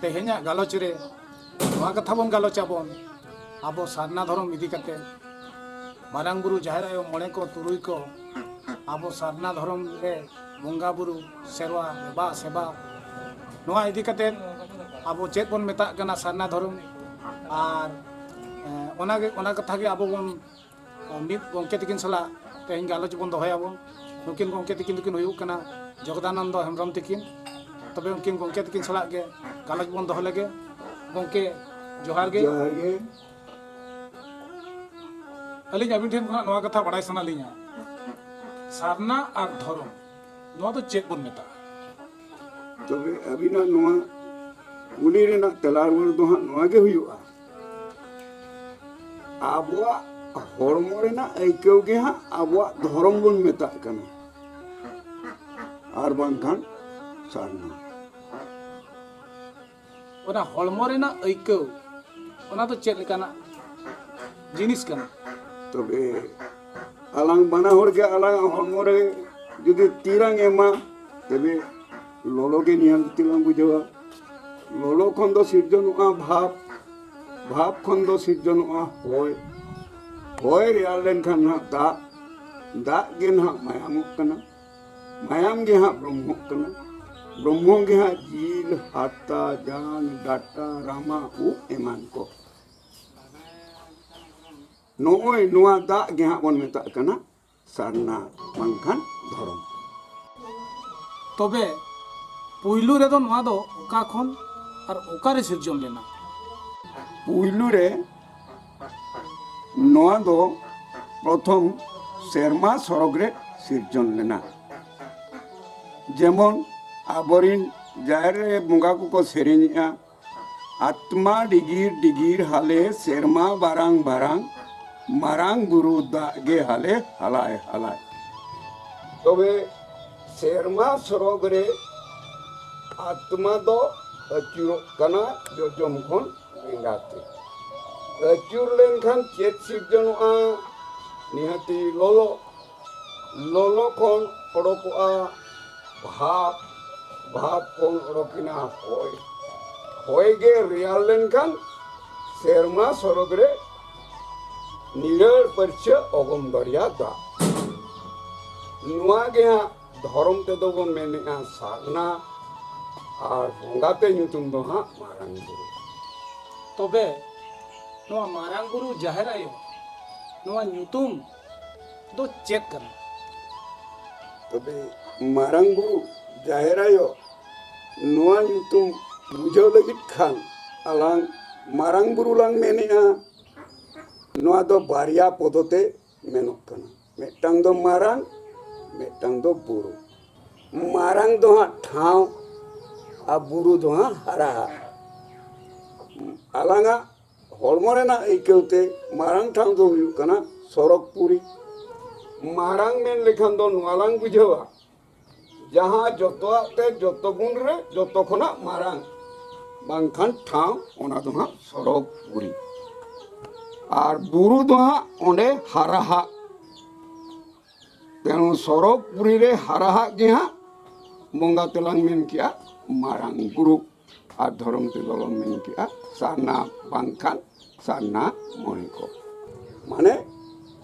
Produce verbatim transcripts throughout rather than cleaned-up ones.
ᱛᱮᱦᱮᱧᱟᱜ ᱜᱟᱞᱚᱪ ᱨᱮ ᱱᱚᱣᱟ ᱠᱟᱛᱷᱟ ᱵᱚᱱ ᱜᱟᱞᱚᱪ ᱟᱵᱚᱱ, ᱟᱵᱚ ᱥᱟᱨᱱᱟ ᱫᱷᱚᱨᱚᱢ ᱤᱫᱤ ᱠᱟᱛᱮ ᱢᱟᱨᱟᱝ ᱵᱩᱨᱩ, ᱡᱟᱦᱮᱨ ᱟᱭᱳ, ᱢᱚᱬᱮ ᱠᱚ, ᱛᱩᱨᱩᱭ ᱠᱚ, ᱟᱵᱚ ᱥᱟᱨᱱᱟ ᱫᱷᱚᱨᱚᱢ ᱨᱮ ᱵᱚᱸᱜᱟ ᱵᱩᱨᱩ, ᱥᱮᱨᱣᱟ, ᱫᱮᱵᱟ ᱥᱮᱵᱟ, ᱱᱚᱣᱟ ᱤᱫᱤ ᱠᱟᱛᱮ ᱟᱵᱚ ᱪᱮᱫ ᱵᱚᱱ ᱢᱮᱛᱟᱜ ᱠᱟᱱᱟ ᱥᱟᱨᱱᱟ ᱫᱷᱚᱨᱚᱢ? ᱟᱨ ᱮ, ᱚᱱᱟᱜᱮ, ᱚᱱᱟ ᱠᱟᱛᱷᱟ ᱜᱮ ᱟᱵᱚ ᱵᱚᱱ ᱢᱤᱫ ᱜᱚᱢᱠᱮ ᱛᱟᱹᱠᱤᱱ ᱥᱟᱞᱟᱜ ᱛᱮᱦᱮᱧ ᱜᱟᱞᱚᱪ ᱵᱚᱱ ᱫᱚᱦᱚᱭᱟᱵᱚᱱ᱾ ᱱᱩᱠᱤᱱ ᱜᱚᱢᱠᱮ ᱛᱟᱹᱠᱤᱱ ᱫᱚᱠᱤᱱ ᱦᱩᱭᱩᱜ ᱠᱟᱱᱟ ᱡᱚᱜᱚᱫᱟᱱᱚᱱᱫᱚ ᱦᱮᱢᱵᱨᱚᱢ ᱛᱟᱹᱠᱤᱱ᱾ ᱛᱚᱵᱮ ᱩᱱᱠᱤᱱ ᱜᱚᱢᱠᱮ ᱛᱟᱹᱠᱤᱱ ᱥᱟᱞᱟᱜ ᱜᱮ ᱜᱟᱞᱚᱪ ᱵᱚᱱ ᱫᱚᱦᱚ ᱞᱮᱜᱮ᱾ ᱜᱚᱢᱠᱮ, ᱡᱚᱦᱟᱨ ᱜᱮ᱾ ᱡᱚᱦᱟᱨ ᱜᱮ᱾ ᱟᱹᱞᱤᱧ ᱟᱹᱵᱤᱱ ᱴᱷᱮᱱ ᱠᱷᱚᱱᱟᱜ ᱱᱚᱣᱟ ᱠᱟᱛᱷᱟ ᱵᱟᱲᱟᱭ ᱥᱟᱱᱟ ᱞᱤᱧᱟ, ᱥᱟᱨᱱᱟ ᱟᱨ ᱫᱷᱚᱨᱚᱢ, ᱱᱚᱣᱟ ᱫᱚ ᱪᱮᱫ ᱵᱚᱱ ᱢᱮᱛᱟᱜᱼᱟ? ᱛᱚᱵᱮ ᱟᱹᱵᱤᱱᱟᱜ ᱱᱚᱣᱟ ᱠᱩᱞᱤ ᱨᱮᱱᱟᱜ ᱛᱮᱞᱟ ᱨᱩᱣᱟᱹᱲ ᱫᱚ ᱦᱟᱸᱜ ᱱᱚᱣᱟ ᱜᱮ ᱦᱩᱭᱩᱜᱼᱟ, ᱟᱵᱚᱣᱟᱜ ᱦᱚᱲᱢᱚ ᱨᱮᱱᱟᱜ ᱟᱹᱭᱠᱟᱹᱣ ᱜᱮ ᱦᱟᱸᱜ ᱟᱵᱚᱣᱟᱜ ᱫᱷᱚᱨᱚᱢ ᱵᱚᱱ ᱢᱮᱛᱟᱜ ᱠᱟᱱᱟ, ᱟᱨ ᱵᱟᱝᱠᱷᱟᱱ ᱥᱟᱨᱱᱟ᱾ ᱚᱱᱟ ᱦᱚᱲᱢᱚ ᱨᱮᱱᱟᱜ ᱟᱹᱭᱠᱟᱹᱣ, ᱚᱱᱟ ᱫᱚ ᱪᱮᱫ ᱞᱮᱠᱟᱱᱟᱜ ᱡᱤᱱᱤᱥ ᱠᱟᱱᱟ? ᱛᱚᱵᱮ ᱟᱞᱟᱝ ᱵᱟᱱᱟ ᱦᱚᱲ ᱜᱮ ᱟᱞᱟᱝ ᱦᱚᱲᱢᱚ ᱨᱮ ᱡᱩᱫᱤ ᱛᱤ ᱞᱟᱝ ᱮᱢᱟ, ᱛᱚᱵᱮ ᱞᱚᱞᱚ ᱜᱮ ᱱᱤᱦᱟᱹᱛ ᱞᱟᱝ ᱵᱩᱡᱷᱟᱹᱣᱟ᱾ ᱞᱚᱞᱚ ᱠᱷᱚᱱ ᱫᱚ ᱥᱤᱨᱡᱚᱱᱚᱜᱼᱟ ᱵᱷᱟᱵᱽ, ᱵᱷᱟᱵᱽ ᱠᱷᱚᱱ ᱫᱚ ᱥᱤᱨᱡᱚᱱᱚᱜᱼᱟ ᱦᱚᱭ, ᱦᱚᱭ ᱨᱮᱭᱟᱲ ᱞᱮᱱᱠᱷᱟᱱ ᱱᱟᱦᱟᱜ ᱫᱟᱜ, ᱫᱟᱜ ᱜᱮ ᱱᱟᱦᱟᱜ ᱢᱟᱭᱟᱢᱚᱜ ᱠᱟᱱᱟ, ᱢᱟᱭᱟᱢ ᱜᱮ ᱦᱟᱸᱜ ᱵᱨᱚᱦᱢᱚᱜ ᱠᱟᱱᱟ, ᱵᱨᱚᱦᱢᱚ ᱜᱮ ᱦᱟᱸᱜ ᱡᱤᱞ, ᱦᱟᱨᱛᱟ, ᱡᱟᱝ, ᱰᱟᱴᱟ, ᱨᱟᱢᱟ, ᱩᱵ ᱮᱢᱟᱱ ᱠᱚ᱾ ᱱᱚᱜᱼᱚᱭ ᱱᱚᱣᱟ ᱫᱟᱜ ᱜᱮ ᱦᱟᱸᱜ ᱵᱚᱱ ᱢᱮᱛᱟᱜ ᱠᱟᱱᱟ ᱥᱟᱨᱱᱟ ᱵᱟᱝᱠᱷᱟᱱ ᱫᱷᱚᱨᱚᱢ᱾ ᱛᱚᱵᱮ ᱯᱩᱭᱞᱩ ᱨᱮᱫᱚ ᱱᱚᱣᱟ ᱫᱚ ᱚᱠᱟ ᱠᱷᱚᱱ ᱟᱨ ᱚᱠᱟᱨᱮ ᱥᱤᱨᱡᱚᱱ ᱞᱮᱱᱟ? ᱯᱩᱭᱞᱩ ᱨᱮ ᱱᱚᱣᱟ ᱫᱚ ᱯᱨᱚᱛᱷᱚᱢ ᱥᱮᱨᱢᱟ ᱥᱚᱨᱚᱜᱽ ᱨᱮ ᱥᱤᱨᱡᱚᱱ ᱞᱮᱱᱟ᱾ ᱡᱮᱢᱚᱱ ᱟᱵᱚᱨᱤᱱ ᱡᱟᱦᱮᱨ ᱨᱮ ᱵᱚᱸᱜᱟ ᱠᱚᱠᱚ ᱥᱮᱨᱮᱧᱮᱜᱼᱟ, ᱟᱛᱢᱟ ᱰᱤᱜᱤᱨ ᱰᱤᱜᱤᱨ ᱦᱟᱞᱮ ᱥᱮᱨᱢᱟ ᱵᱟᱨᱟᱝ ᱵᱟᱨᱟᱝ, ᱢᱟᱨᱟᱝ ᱵᱩᱨᱩ ᱫᱟᱜ ᱜᱮ ᱦᱟᱞᱮ ᱦᱟᱞᱟᱭ ᱦᱟᱞᱟᱭ᱾ ᱛᱚᱵᱮ ᱥᱮᱨᱢᱟ ᱥᱚᱨᱚᱜᱽ ᱨᱮ ᱟᱛᱢᱟ ᱫᱚ ᱟᱹᱪᱩᱨᱚᱜ ᱠᱟᱱᱟ ᱡᱚᱡᱚᱢ ᱠᱷᱚᱱ ᱮᱸᱜᱟᱛᱮ᱾ ᱟᱹᱪᱩᱨ ᱞᱮᱱᱠᱷᱟᱱ ᱪᱮᱫ ᱥᱤᱨᱡᱚᱱᱚᱜᱼᱟ? ᱱᱤᱦᱟᱹᱛᱤ ᱞᱚᱞᱚ᱾ ᱞᱚᱞᱚ ᱠᱷᱚᱱ ᱚᱰᱚᱠᱚᱜᱼᱟ ᱵᱷᱟᱯ, ᱵᱷᱟᱯ ᱠᱷᱚᱱ ᱚᱰᱚᱠᱮᱱᱟ ᱦᱚᱭ᱾ ᱦᱚᱭ ᱜᱮ ᱨᱮᱭᱟᱲ ᱞᱮᱱᱠᱷᱟᱱ ᱥᱮᱨᱢᱟ ᱥᱚᱨᱚᱜᱽ ᱨᱮ ᱱᱤᱨᱟᱹᱲ ᱯᱟᱹᱨᱪᱷᱟᱹ ᱚᱜᱚᱢ ᱫᱚᱨᱭᱟ ᱫᱟᱜ᱾ ᱱᱚᱣᱟ ᱜᱮ ᱦᱟᱸᱜ ᱫᱷᱚᱨᱚᱢ ᱛᱮᱫᱚ ᱵᱚᱱ ᱢᱮᱱᱮᱜᱼᱟ ᱥᱟᱨᱱᱟ, ᱟᱨ ᱵᱚᱸᱜᱟ ᱛᱮ ᱧᱩᱛᱩᱢ ᱫᱚ ᱦᱟᱸᱜ ᱢᱟᱨᱟᱝ ᱵᱩᱨᱩ᱾ ᱛᱚᱵᱮ ᱱᱚᱣᱟ ᱢᱟᱨᱟᱝ ᱵᱩᱨᱩ ᱡᱟᱦᱮᱨ ᱟᱭᱳ, ᱱᱚᱣᱟ ᱧᱩᱛᱩᱢ ᱫᱚ ᱪᱮᱫ ᱠᱟᱱᱟ? ᱛᱚᱵᱮ ᱢᱟᱨᱟᱝ ᱵᱩᱨᱩ ᱡᱟᱦᱮᱨ ᱟᱭᱳ ᱱᱚᱣᱟ ᱧᱩᱛᱩᱢ ᱵᱩᱡᱷᱟᱹᱣ ᱞᱟᱹᱜᱤᱫ ᱠᱷᱟᱱ ᱟᱞᱟᱝ ᱢᱟᱨᱟᱝ ᱵᱩᱨᱩ ᱞᱟᱝ ᱢᱮᱱᱮᱜᱼᱟ᱾ ᱱᱚᱣᱟ ᱫᱚ ᱵᱟᱨᱭᱟ ᱯᱚᱫᱚ ᱛᱮ ᱢᱮᱱᱚᱜ ᱠᱟᱱᱟ, ᱢᱤᱫᱴᱟᱝ ᱫᱚ ᱢᱟᱨᱟᱝ, ᱢᱤᱫᱴᱟᱝ ᱫᱚ ᱵᱩᱨᱩ᱾ ᱢᱟᱨᱟᱝ ᱫᱚ ᱦᱟᱸᱜ ᱴᱷᱟᱶ ᱟᱨ ᱵᱩᱨᱩ ᱫᱚ ᱦᱟᱸᱜ ᱦᱟᱨᱟ ᱦᱟᱜ᱾ ᱟᱞᱟᱝᱟᱜ ᱦᱚᱲᱢᱚ ᱨᱮᱱᱟᱜ ᱟᱹᱭᱠᱟᱹᱣ ᱛᱮ ᱢᱟᱨᱟᱝ ᱴᱷᱟᱶ ᱫᱚ ᱦᱩᱭᱩᱜ ᱠᱟᱱᱟ ᱥᱚᱨᱚᱜᱽ ᱯᱩᱨᱤ᱾ ᱢᱟᱨᱟᱝ ᱢᱮᱱ ᱞᱮᱠᱷᱟᱱ ᱫᱚ ᱱᱚᱣᱟ ᱞᱟᱝ ᱵᱩᱡᱷᱟᱹᱣᱟ, ᱡᱟᱦᱟᱸ ᱡᱚᱛᱚᱣᱟᱜ ᱛᱮ ᱡᱚᱛᱚ ᱜᱩᱱ ᱨᱮ ᱡᱚᱛᱚ ᱠᱷᱚᱱᱟᱜ ᱢᱟᱨᱟᱝ, ᱵᱟᱝᱠᱷᱟᱱ ᱴᱷᱟᱶ, ᱚᱱᱟ ᱫᱚ ᱦᱟᱸᱜ ᱥᱚᱨᱚᱜᱽ ᱯᱩᱨᱤ᱾ ᱟᱨ ᱵᱩᱨᱩ ᱫᱚ ᱦᱟᱸᱜ ᱚᱸᱰᱮ ᱦᱟᱨᱟ ᱦᱟᱜ᱾ ᱛᱮᱱᱩ ᱥᱚᱨᱚᱜᱽ ᱯᱩᱨᱤ ᱨᱮ ᱦᱟᱨᱟ ᱦᱟᱜ ᱜᱮ ᱦᱟᱸᱜ ᱵᱚᱸᱜᱟ ᱛᱮᱞᱟᱝ ᱢᱮᱱ ᱠᱮᱜᱼᱟ ᱢᱟᱨᱟᱝ ᱵᱩᱨᱩ, ᱟᱨ ᱫᱷᱚᱨᱚᱢ ᱛᱮᱫᱚ ᱞᱟᱝ ᱢᱮᱱ ᱠᱮᱜᱼᱟ ᱥᱟᱨᱱᱟ ᱵᱟᱝᱠᱷᱟᱱ ᱥᱟᱨᱱᱟ ᱢᱚᱬᱮ ᱠᱚ᱾ ᱢᱟᱱᱮ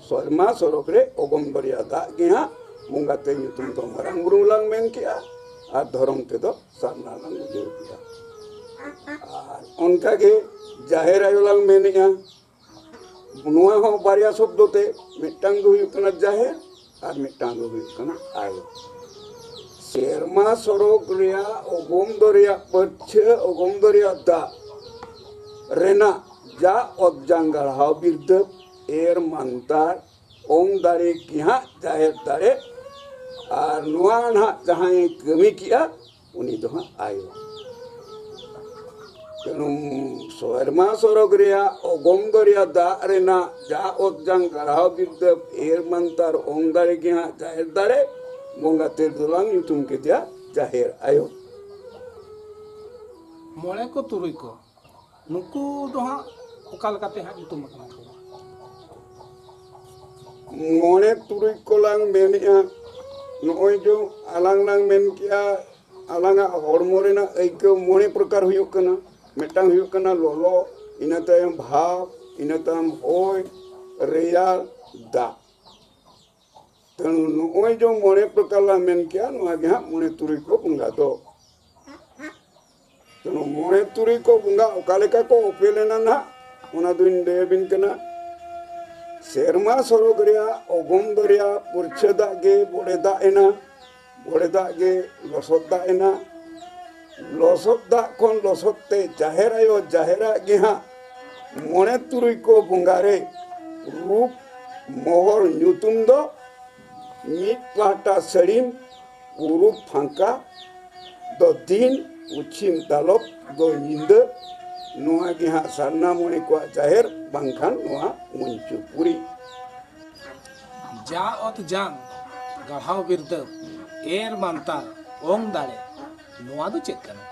ᱥᱮᱨᱢᱟ ᱥᱚᱨᱚᱜᱽ ᱨᱮ ᱚᱜᱚᱢ ᱫᱚᱨᱭᱟ ᱫᱟᱜ ᱜᱮ ᱦᱟᱸᱜ ᱵᱚᱸᱜᱟ ᱛᱮ ᱧᱩᱛᱩᱢ ᱫᱚ ᱢᱟᱨᱟᱝ ᱵᱩᱨᱩ ᱞᱟᱝ ᱢᱮᱱ ᱠᱮᱜᱼᱟ, ᱟᱨ ᱫᱷᱚᱨᱚᱢ ᱛᱮᱫᱚ ᱥᱟᱨᱱᱟ ᱞᱟᱝ ᱵᱩᱡᱷᱟᱹᱣ ᱠᱮᱜᱼᱟ᱾ ᱟᱨ ᱚᱱᱠᱟᱜᱮ ᱡᱟᱦᱮᱨ ᱟᱭᱳ ᱞᱟᱝ ᱢᱮᱱᱮᱜᱼᱟ, ᱱᱚᱣᱟ ᱦᱚᱸ ᱵᱟᱨᱭᱟ ᱥᱚᱵᱫᱚ ᱛᱮ, ᱢᱤᱫᱴᱟᱝ ᱫᱚ ᱦᱩᱭᱩᱜ ᱠᱟᱱᱟ ᱡᱟᱦᱮᱨ ᱟᱨ ᱢᱤᱫᱴᱟᱝ ᱫᱚ ᱦᱩᱭᱩᱜ ᱠᱟᱱᱟ ᱟᱭᱳ᱾ ᱥᱮᱨᱢᱟ ᱥᱚᱨᱚᱜᱽ ᱨᱮᱭᱟᱜ ᱚᱜᱚᱢ ᱫᱚᱨᱭᱟ, ᱯᱟᱹᱨᱪᱷᱟᱹ ᱚᱜᱚᱢ ᱫᱚᱨᱭᱟ ᱫᱟᱜ ᱨᱮᱱᱟᱜ ᱡᱟ ᱚᱛ ᱡᱟᱝ ᱜᱟᱲᱦᱟᱣ ᱵᱤᱨᱫᱟᱹ, ᱮᱨ ᱢᱟᱱᱛᱟᱨ, ᱚᱝ ᱫᱟᱲᱮ ᱜᱮ ᱦᱟᱸᱜ ᱡᱟᱦᱮᱨ ᱫᱟᱲᱮ᱾ ᱟᱨ ᱱᱚᱣᱟ ᱱᱟᱦᱟᱜ ᱡᱟᱦᱟᱸᱭ ᱠᱟᱹᱢᱤ ᱠᱮᱜᱼᱟ, ᱩᱱᱤ ᱫᱚ ᱦᱟᱸᱜ ᱟᱭᱳ᱾ ᱛᱮᱱᱩ ᱥᱮᱨᱢᱟ ᱥᱚᱨᱚᱜᱽ ᱨᱮᱭᱟᱜ ᱚᱜᱚᱢ ᱫᱚᱨᱭᱟ ᱫᱟᱜ ᱨᱮᱱᱟᱜ ᱡᱟ ᱚᱛ ᱡᱟᱝ ᱜᱟᱲᱦᱟᱣ ᱵᱤᱨᱫᱟᱹ, ᱮᱨ ᱢᱟᱱᱛᱟᱨ, ᱚᱝ ᱫᱟᱲᱮ ᱜᱮ ᱦᱟᱸᱜ ᱡᱟᱦᱮᱨ ᱫᱟᱲᱮ, ᱵᱚᱸᱜᱟ ᱛᱮ ᱫᱚᱞᱟᱝ ᱧᱩᱛᱩᱢ ᱠᱮᱫᱮᱭᱟ ᱡᱟᱦᱮᱨ ᱟᱭᱳ᱾ ᱢᱚᱬᱮ ᱠᱚ ᱛᱩᱨᱩᱭ ᱠᱚ, ᱱᱩᱠᱩ ᱫᱚ ᱦᱟᱸᱜ ᱚᱠᱟ ᱞᱮᱠᱟᱛᱮ ᱦᱟᱸᱜ ᱧᱩᱛᱩᱢ ᱟᱠᱟᱱᱟ ᱠᱚ? ᱢᱚᱬᱮ ᱛᱩᱨᱩᱭ ᱠᱚᱞᱟᱝ ᱢᱮᱱᱮᱜᱼᱟ, ᱱᱚᱜᱼᱚᱭ ᱡᱮ ᱟᱞᱟᱝ ᱞᱟᱝ ᱢᱮᱱ ᱠᱮᱜᱼᱟ, ᱟᱞᱟᱝᱟᱜ ᱦᱚᱲᱢᱚ ᱨᱮᱱᱟᱜ ᱟᱹᱭᱠᱟᱹᱣ ᱢᱚᱬᱮ ᱯᱨᱚᱠᱟᱨ ᱦᱩᱭᱩᱜ ᱠᱟᱱᱟ᱾ ᱢᱤᱫᱴᱟᱝ ᱦᱩᱭᱩᱜ ᱠᱟᱱᱟ ᱞᱚᱞᱚ, ᱤᱱᱟᱹ ᱛᱟᱭᱚᱢ ᱵᱷᱟᱵᱽ, ᱤᱱᱟᱹ ᱛᱟᱭᱚᱢ ᱦᱚᱭ, ᱨᱮᱭᱟᱲ, ᱫᱟᱜ᱾ ᱛᱮᱱᱩ ᱱᱚᱜᱼᱚᱭ ᱡᱮ ᱢᱚᱬᱮ ᱯᱨᱚᱠᱟᱨ ᱞᱟᱝ ᱢᱮᱱ ᱠᱮᱜᱼᱟ, ᱱᱚᱣᱟ ᱜᱮ ᱦᱟᱸᱜ ᱢᱚᱬᱮ ᱛᱩᱨᱩᱭ ᱠᱚ ᱵᱚᱸᱜᱟ ᱫᱚ᱾ ᱛᱮᱱᱩ ᱢᱚᱬᱮ ᱛᱩᱨᱩᱭ ᱠᱚ ᱵᱚᱸᱜᱟ ᱚᱠᱟ ᱞᱮᱠᱟ ᱠᱚ ᱚᱯᱮᱞ ᱮᱱᱟ ᱱᱟᱦᱟᱜ, ᱚᱱᱟ ᱫᱩᱧ ᱞᱟᱹᱭ ᱟᱹᱵᱤᱱ ᱠᱟᱱᱟ᱾ ᱥᱮᱨᱢᱟ ᱥᱚᱨᱚᱜᱽ ᱨᱮᱭᱟᱜ ᱚᱜᱚᱢ ᱫᱚᱨᱭᱟ ᱯᱩᱨᱪᱷᱟᱹ ᱫᱟᱜ ᱜᱮ ᱵᱚᱲᱮ ᱫᱟᱜ ᱮᱱᱟ, ᱵᱚᱲᱮ ᱫᱟᱜ ᱜᱮ ᱞᱚᱥᱚᱫ ᱫᱟᱜ ᱮᱱᱟ᱾ ᱞᱚᱥᱚᱫ ᱫᱟᱜ ᱠᱷᱚᱱ ᱞᱚᱥᱚᱫ ᱛᱮ ᱡᱟᱦᱮᱨ ᱟᱭᱳ ᱡᱟᱦᱮᱨᱟᱜ ᱜᱮ ᱦᱟᱸᱜ ᱢᱚᱬᱮ ᱛᱩᱨᱩᱭ ᱠᱚ ᱵᱚᱸᱜᱟ ᱨᱮ ᱨᱩᱯ ᱢᱚᱦᱚᱨ ᱧᱩᱛᱩᱢ ᱫᱚ ᱢᱤᱫ ᱯᱟᱦᱴᱟ ᱥᱟᱹᱲᱤᱢ ᱯᱩᱨᱩᱵ ᱯᱷᱟᱸᱠᱟ ᱫᱚ ᱫᱤᱱ, ᱯᱚᱪᱷᱤᱢ ᱫᱟᱞᱚᱵ ᱫᱚ ᱧᱤᱫᱟᱹ᱾ ᱱᱚᱣᱟ ᱜᱮ ᱦᱟᱸᱜ ᱥᱟᱨᱱᱟ ᱢᱚᱬᱮ ᱠᱚᱣᱟᱜ ᱡᱟᱦᱮᱨ, ᱵᱟᱝᱠᱷᱟᱱ ᱱᱚᱣᱟ ᱢᱚᱧᱪᱩᱯᱩᱨᱤ᱾ ᱡᱟ ᱚᱛ ᱡᱟᱝ ᱜᱟᱲᱦᱟᱣ ᱵᱤᱨᱫᱟᱹ ᱮᱨ ᱢᱟᱱᱛᱟᱨ ᱚᱝ ᱫᱟᱲᱮ, ᱱᱚᱣᱟ ᱫᱚ ᱪᱮᱫ ᱠᱟᱱᱟ?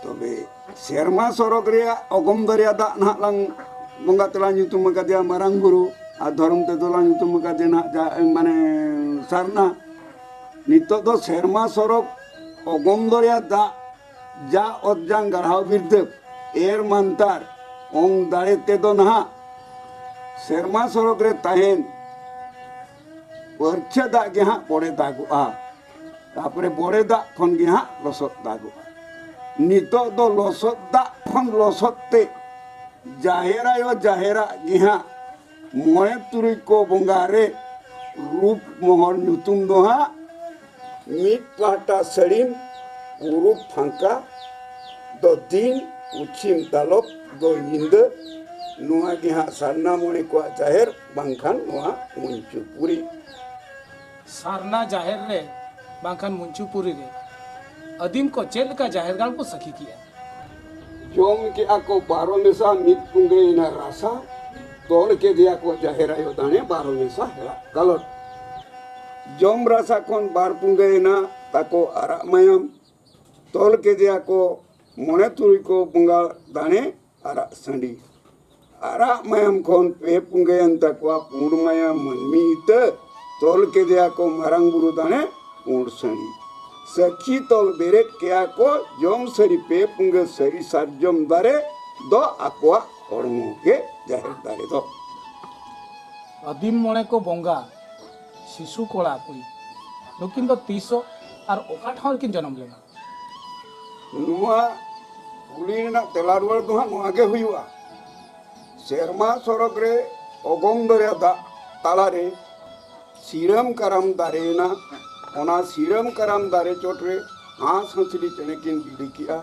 ᱛᱚᱵᱮ ᱥᱮᱨᱢᱟ ᱥᱚᱨᱚᱜᱽ ᱨᱮᱭᱟᱜ ᱚᱜᱚᱢ ᱫᱚᱨᱭᱟ ᱫᱟᱜ ᱱᱟᱦᱟᱜ ᱞᱟᱝ ᱵᱚᱸᱜᱟ ᱛᱮᱞᱟᱝ ᱧᱩᱛᱩᱢ ᱟᱠᱟᱫᱮᱭᱟ ᱢᱟᱨᱟᱝ ᱵᱩᱨᱩ, ᱟᱨ ᱫᱷᱚᱨᱚᱢ ᱛᱮᱫᱚ ᱞᱟᱝ ᱧᱩᱛᱩᱢ ᱟᱠᱟᱫᱮᱭᱟ ᱱᱟᱦᱟᱜ ᱡᱟ ᱢᱟᱱᱮ ᱥᱟᱨᱱᱟ᱾ ᱱᱤᱛᱚᱜ ᱫᱚ ᱥᱮᱨᱢᱟ ᱥᱚᱨᱚᱜᱽ ᱚᱜᱚᱢ ᱫᱚᱨᱭᱟ ᱫᱟᱜ ᱡᱟ ᱚᱛ ᱡᱟᱝ ᱜᱟᱲᱦᱟᱣ ᱵᱤᱨᱫᱟᱹ ᱮᱨ ᱢᱟᱱᱛᱟᱨ ᱚᱝ ᱫᱟᱲᱮ ᱛᱮᱫᱚ ᱱᱟᱦᱟᱜ ᱥᱮᱨᱢᱟ ᱥᱚᱨᱚᱜᱽ ᱨᱮ ᱛᱟᱦᱮᱱ ᱯᱟᱹᱨᱪᱷᱟᱹ ᱫᱟᱜ ᱜᱮ ᱦᱟᱸᱜ ᱵᱚᱲᱮ ᱫᱟᱜᱚᱜᱼᱟ᱾ ᱛᱟᱨᱯᱚᱨᱮ ᱵᱚᱲᱮ ᱫᱟᱜ ᱠᱷᱚᱱ ᱜᱮ ᱦᱟᱸᱜ ᱞᱚᱥᱚᱫ ᱫᱟᱜᱚᱜᱼᱟ᱾ ᱱᱤᱛᱚᱜ ᱫᱚ ᱞᱚᱥᱚᱫ ᱫᱟᱜ ᱠᱷᱚᱱ ᱞᱚᱥᱚᱫ ᱛᱮ ᱡᱟᱦᱮᱨ ᱟᱭᱳ ᱡᱟᱦᱮᱨᱟᱜ ᱜᱮ ᱦᱟᱸᱜ ᱢᱚᱬᱮ ᱛᱩᱨᱩᱭ ᱠᱚ ᱵᱚᱸᱜᱟ ᱨᱮ ᱨᱩᱯ ᱢᱚᱦᱚᱨ ᱧᱩᱛᱩᱢ ᱫᱚ ᱦᱟᱸᱜ ᱢᱤᱫ ᱯᱟᱦᱴᱟ ᱥᱟᱹᱲᱤᱢ ᱯᱩᱨᱩᱵ ᱯᱷᱟᱸᱠᱟ ᱫᱚ ᱫᱤᱱ, ᱯᱚᱪᱷᱤᱢ ᱫᱟᱞᱚᱵ ᱫᱚ ᱧᱤᱫᱟᱹ᱾ ᱱᱚᱣᱟ ᱜᱮ ᱦᱟᱸᱜ ᱥᱟᱨᱱᱟ ᱢᱚᱬᱮ ᱠᱚᱣᱟᱜ ᱡᱟᱦᱮᱨ, ᱵᱟᱝᱠᱷᱟᱱ ᱱᱚᱣᱟ ᱢᱚᱧᱪᱩᱯᱩᱨᱤ᱾ ᱥᱟᱨᱱᱟ ᱡᱟᱦᱮᱨ ᱨᱮ ᱵᱟᱝᱠᱷᱟᱱ ᱢᱚᱧᱪᱩᱯᱩᱨᱤ ᱨᱮ ᱟᱹᱫᱤᱢ ᱠᱚ ᱪᱮᱫ ᱞᱮᱠᱟ ᱡᱟᱦᱮᱨ ᱜᱟᱲ ᱠᱚ ᱥᱟᱹᱠᱷᱤ ᱠᱮᱜᱼᱟ? ᱡᱚᱢ ᱠᱮᱜᱼᱟ ᱠᱚ ᱵᱟᱨᱚ ᱢᱮᱥᱟ ᱢᱤᱫ ᱯᱩᱸᱜᱟᱹᱭᱮᱱᱟ ᱨᱟᱥᱟ, ᱛᱚᱞ ᱠᱮᱫᱮᱭᱟ ᱠᱚ ᱡᱟᱦᱮᱨ ᱟᱭᱳ ᱫᱟᱲᱮ ᱵᱟᱨᱚ ᱢᱮᱥᱟ ᱦᱮᱲᱟᱜ ᱠᱟᱞᱚᱴ᱾ ᱡᱚᱢ ᱨᱟᱥᱟ ᱠᱷᱚᱱ ᱵᱟᱨ ᱯᱩᱸᱜᱟᱹᱭᱮᱱᱟ ᱛᱟᱠᱚ ᱟᱨᱟᱜ ᱢᱟᱭᱟᱢ, ᱛᱚᱞ ᱠᱮᱫᱮᱭᱟ ᱠᱚ ᱢᱚᱬᱮ ᱛᱩᱨᱩᱭ ᱠᱚ ᱵᱚᱸᱜᱟ ᱫᱟᱲᱮ ᱟᱨᱟᱜ ᱥᱟᱺᱰᱤ᱾ ᱟᱨᱟᱜ ᱢᱟᱭᱟᱢ ᱠᱷᱚᱱ ᱯᱮ ᱯᱩᱸᱜᱟᱹᱭᱮᱱ ᱛᱟᱠᱚᱣᱟ ᱯᱩᱸᱰ ᱢᱟᱭᱟᱢ ᱢᱟᱹᱱᱢᱤ ᱤᱛᱟᱹ, ᱛᱚᱞ ᱠᱮᱫᱮᱭᱟ ᱠᱚ ᱢᱟᱨᱟᱝ ᱵᱩᱨᱩ ᱫᱟᱲᱮ ᱯᱩᱸᱰ ᱥᱟᱺᱰᱤ᱾ ᱥᱟᱹᱠᱷᱤ ᱛᱚᱞ ᱵᱮᱨᱮᱫ ᱠᱮᱜᱼᱟ ᱠᱚ, ᱡᱚᱢ ᱥᱟᱹᱨᱤ ᱯᱮ ᱯᱩᱸᱜᱟᱹ ᱥᱟᱹᱨᱤ ᱥᱟᱨᱡᱚᱢ ᱫᱟᱨᱮ ᱫᱚ ᱟᱠᱚᱣᱟᱜ ᱦᱚᱲᱢᱚ ᱜᱮ ᱡᱟᱦᱮᱨ ᱫᱟᱨᱮ ᱫᱚ᱾ ᱟᱹᱫᱤᱢ ᱢᱚᱬᱮ ᱠᱚ ᱵᱚᱸᱜᱟ ᱥᱤᱥᱩ ᱠᱚᱲᱟ ᱠᱩᱲᱤ, ᱱᱩᱠᱤᱱ ᱫᱚ ᱛᱤᱥᱚᱜ ᱟᱨ ᱚᱠᱟ ᱴᱷᱟᱶ ᱨᱮᱠᱤᱱ ᱡᱚᱱᱚᱢ ᱞᱮᱱᱟ? ᱱᱚᱣᱟ ᱠᱩᱞᱤ ᱨᱮᱱᱟᱜ ᱛᱮᱞᱟ ᱨᱩᱣᱟᱹᱲ ᱫᱚ ᱦᱟᱸᱜ ᱱᱚᱣᱟ ᱜᱮ ᱦᱩᱭᱩᱜᱼᱟ᱾ ᱥᱮᱨᱢᱟ ᱥᱚᱨᱚᱜᱽ ᱨᱮ ᱚᱜᱚᱢ ᱫᱚᱨᱭᱟ ᱫᱟᱜ ᱛᱟᱞᱟᱨᱮ ᱥᱤᱨᱟᱹᱢ ᱠᱟᱨᱟᱢ ᱫᱟᱨᱮᱭᱮᱱᱟ᱾ ᱚᱱᱟ ᱥᱤᱨᱟᱹᱢ ᱠᱟᱨᱟᱢ ᱫᱟᱨᱮ ᱪᱚᱴ ᱨᱮ ᱦᱟᱸᱥ ᱦᱟᱸᱥᱞᱤ ᱪᱮᱬᱮ ᱠᱤᱱ ᱵᱤᱞᱤ ᱠᱮᱜᱼᱟ᱾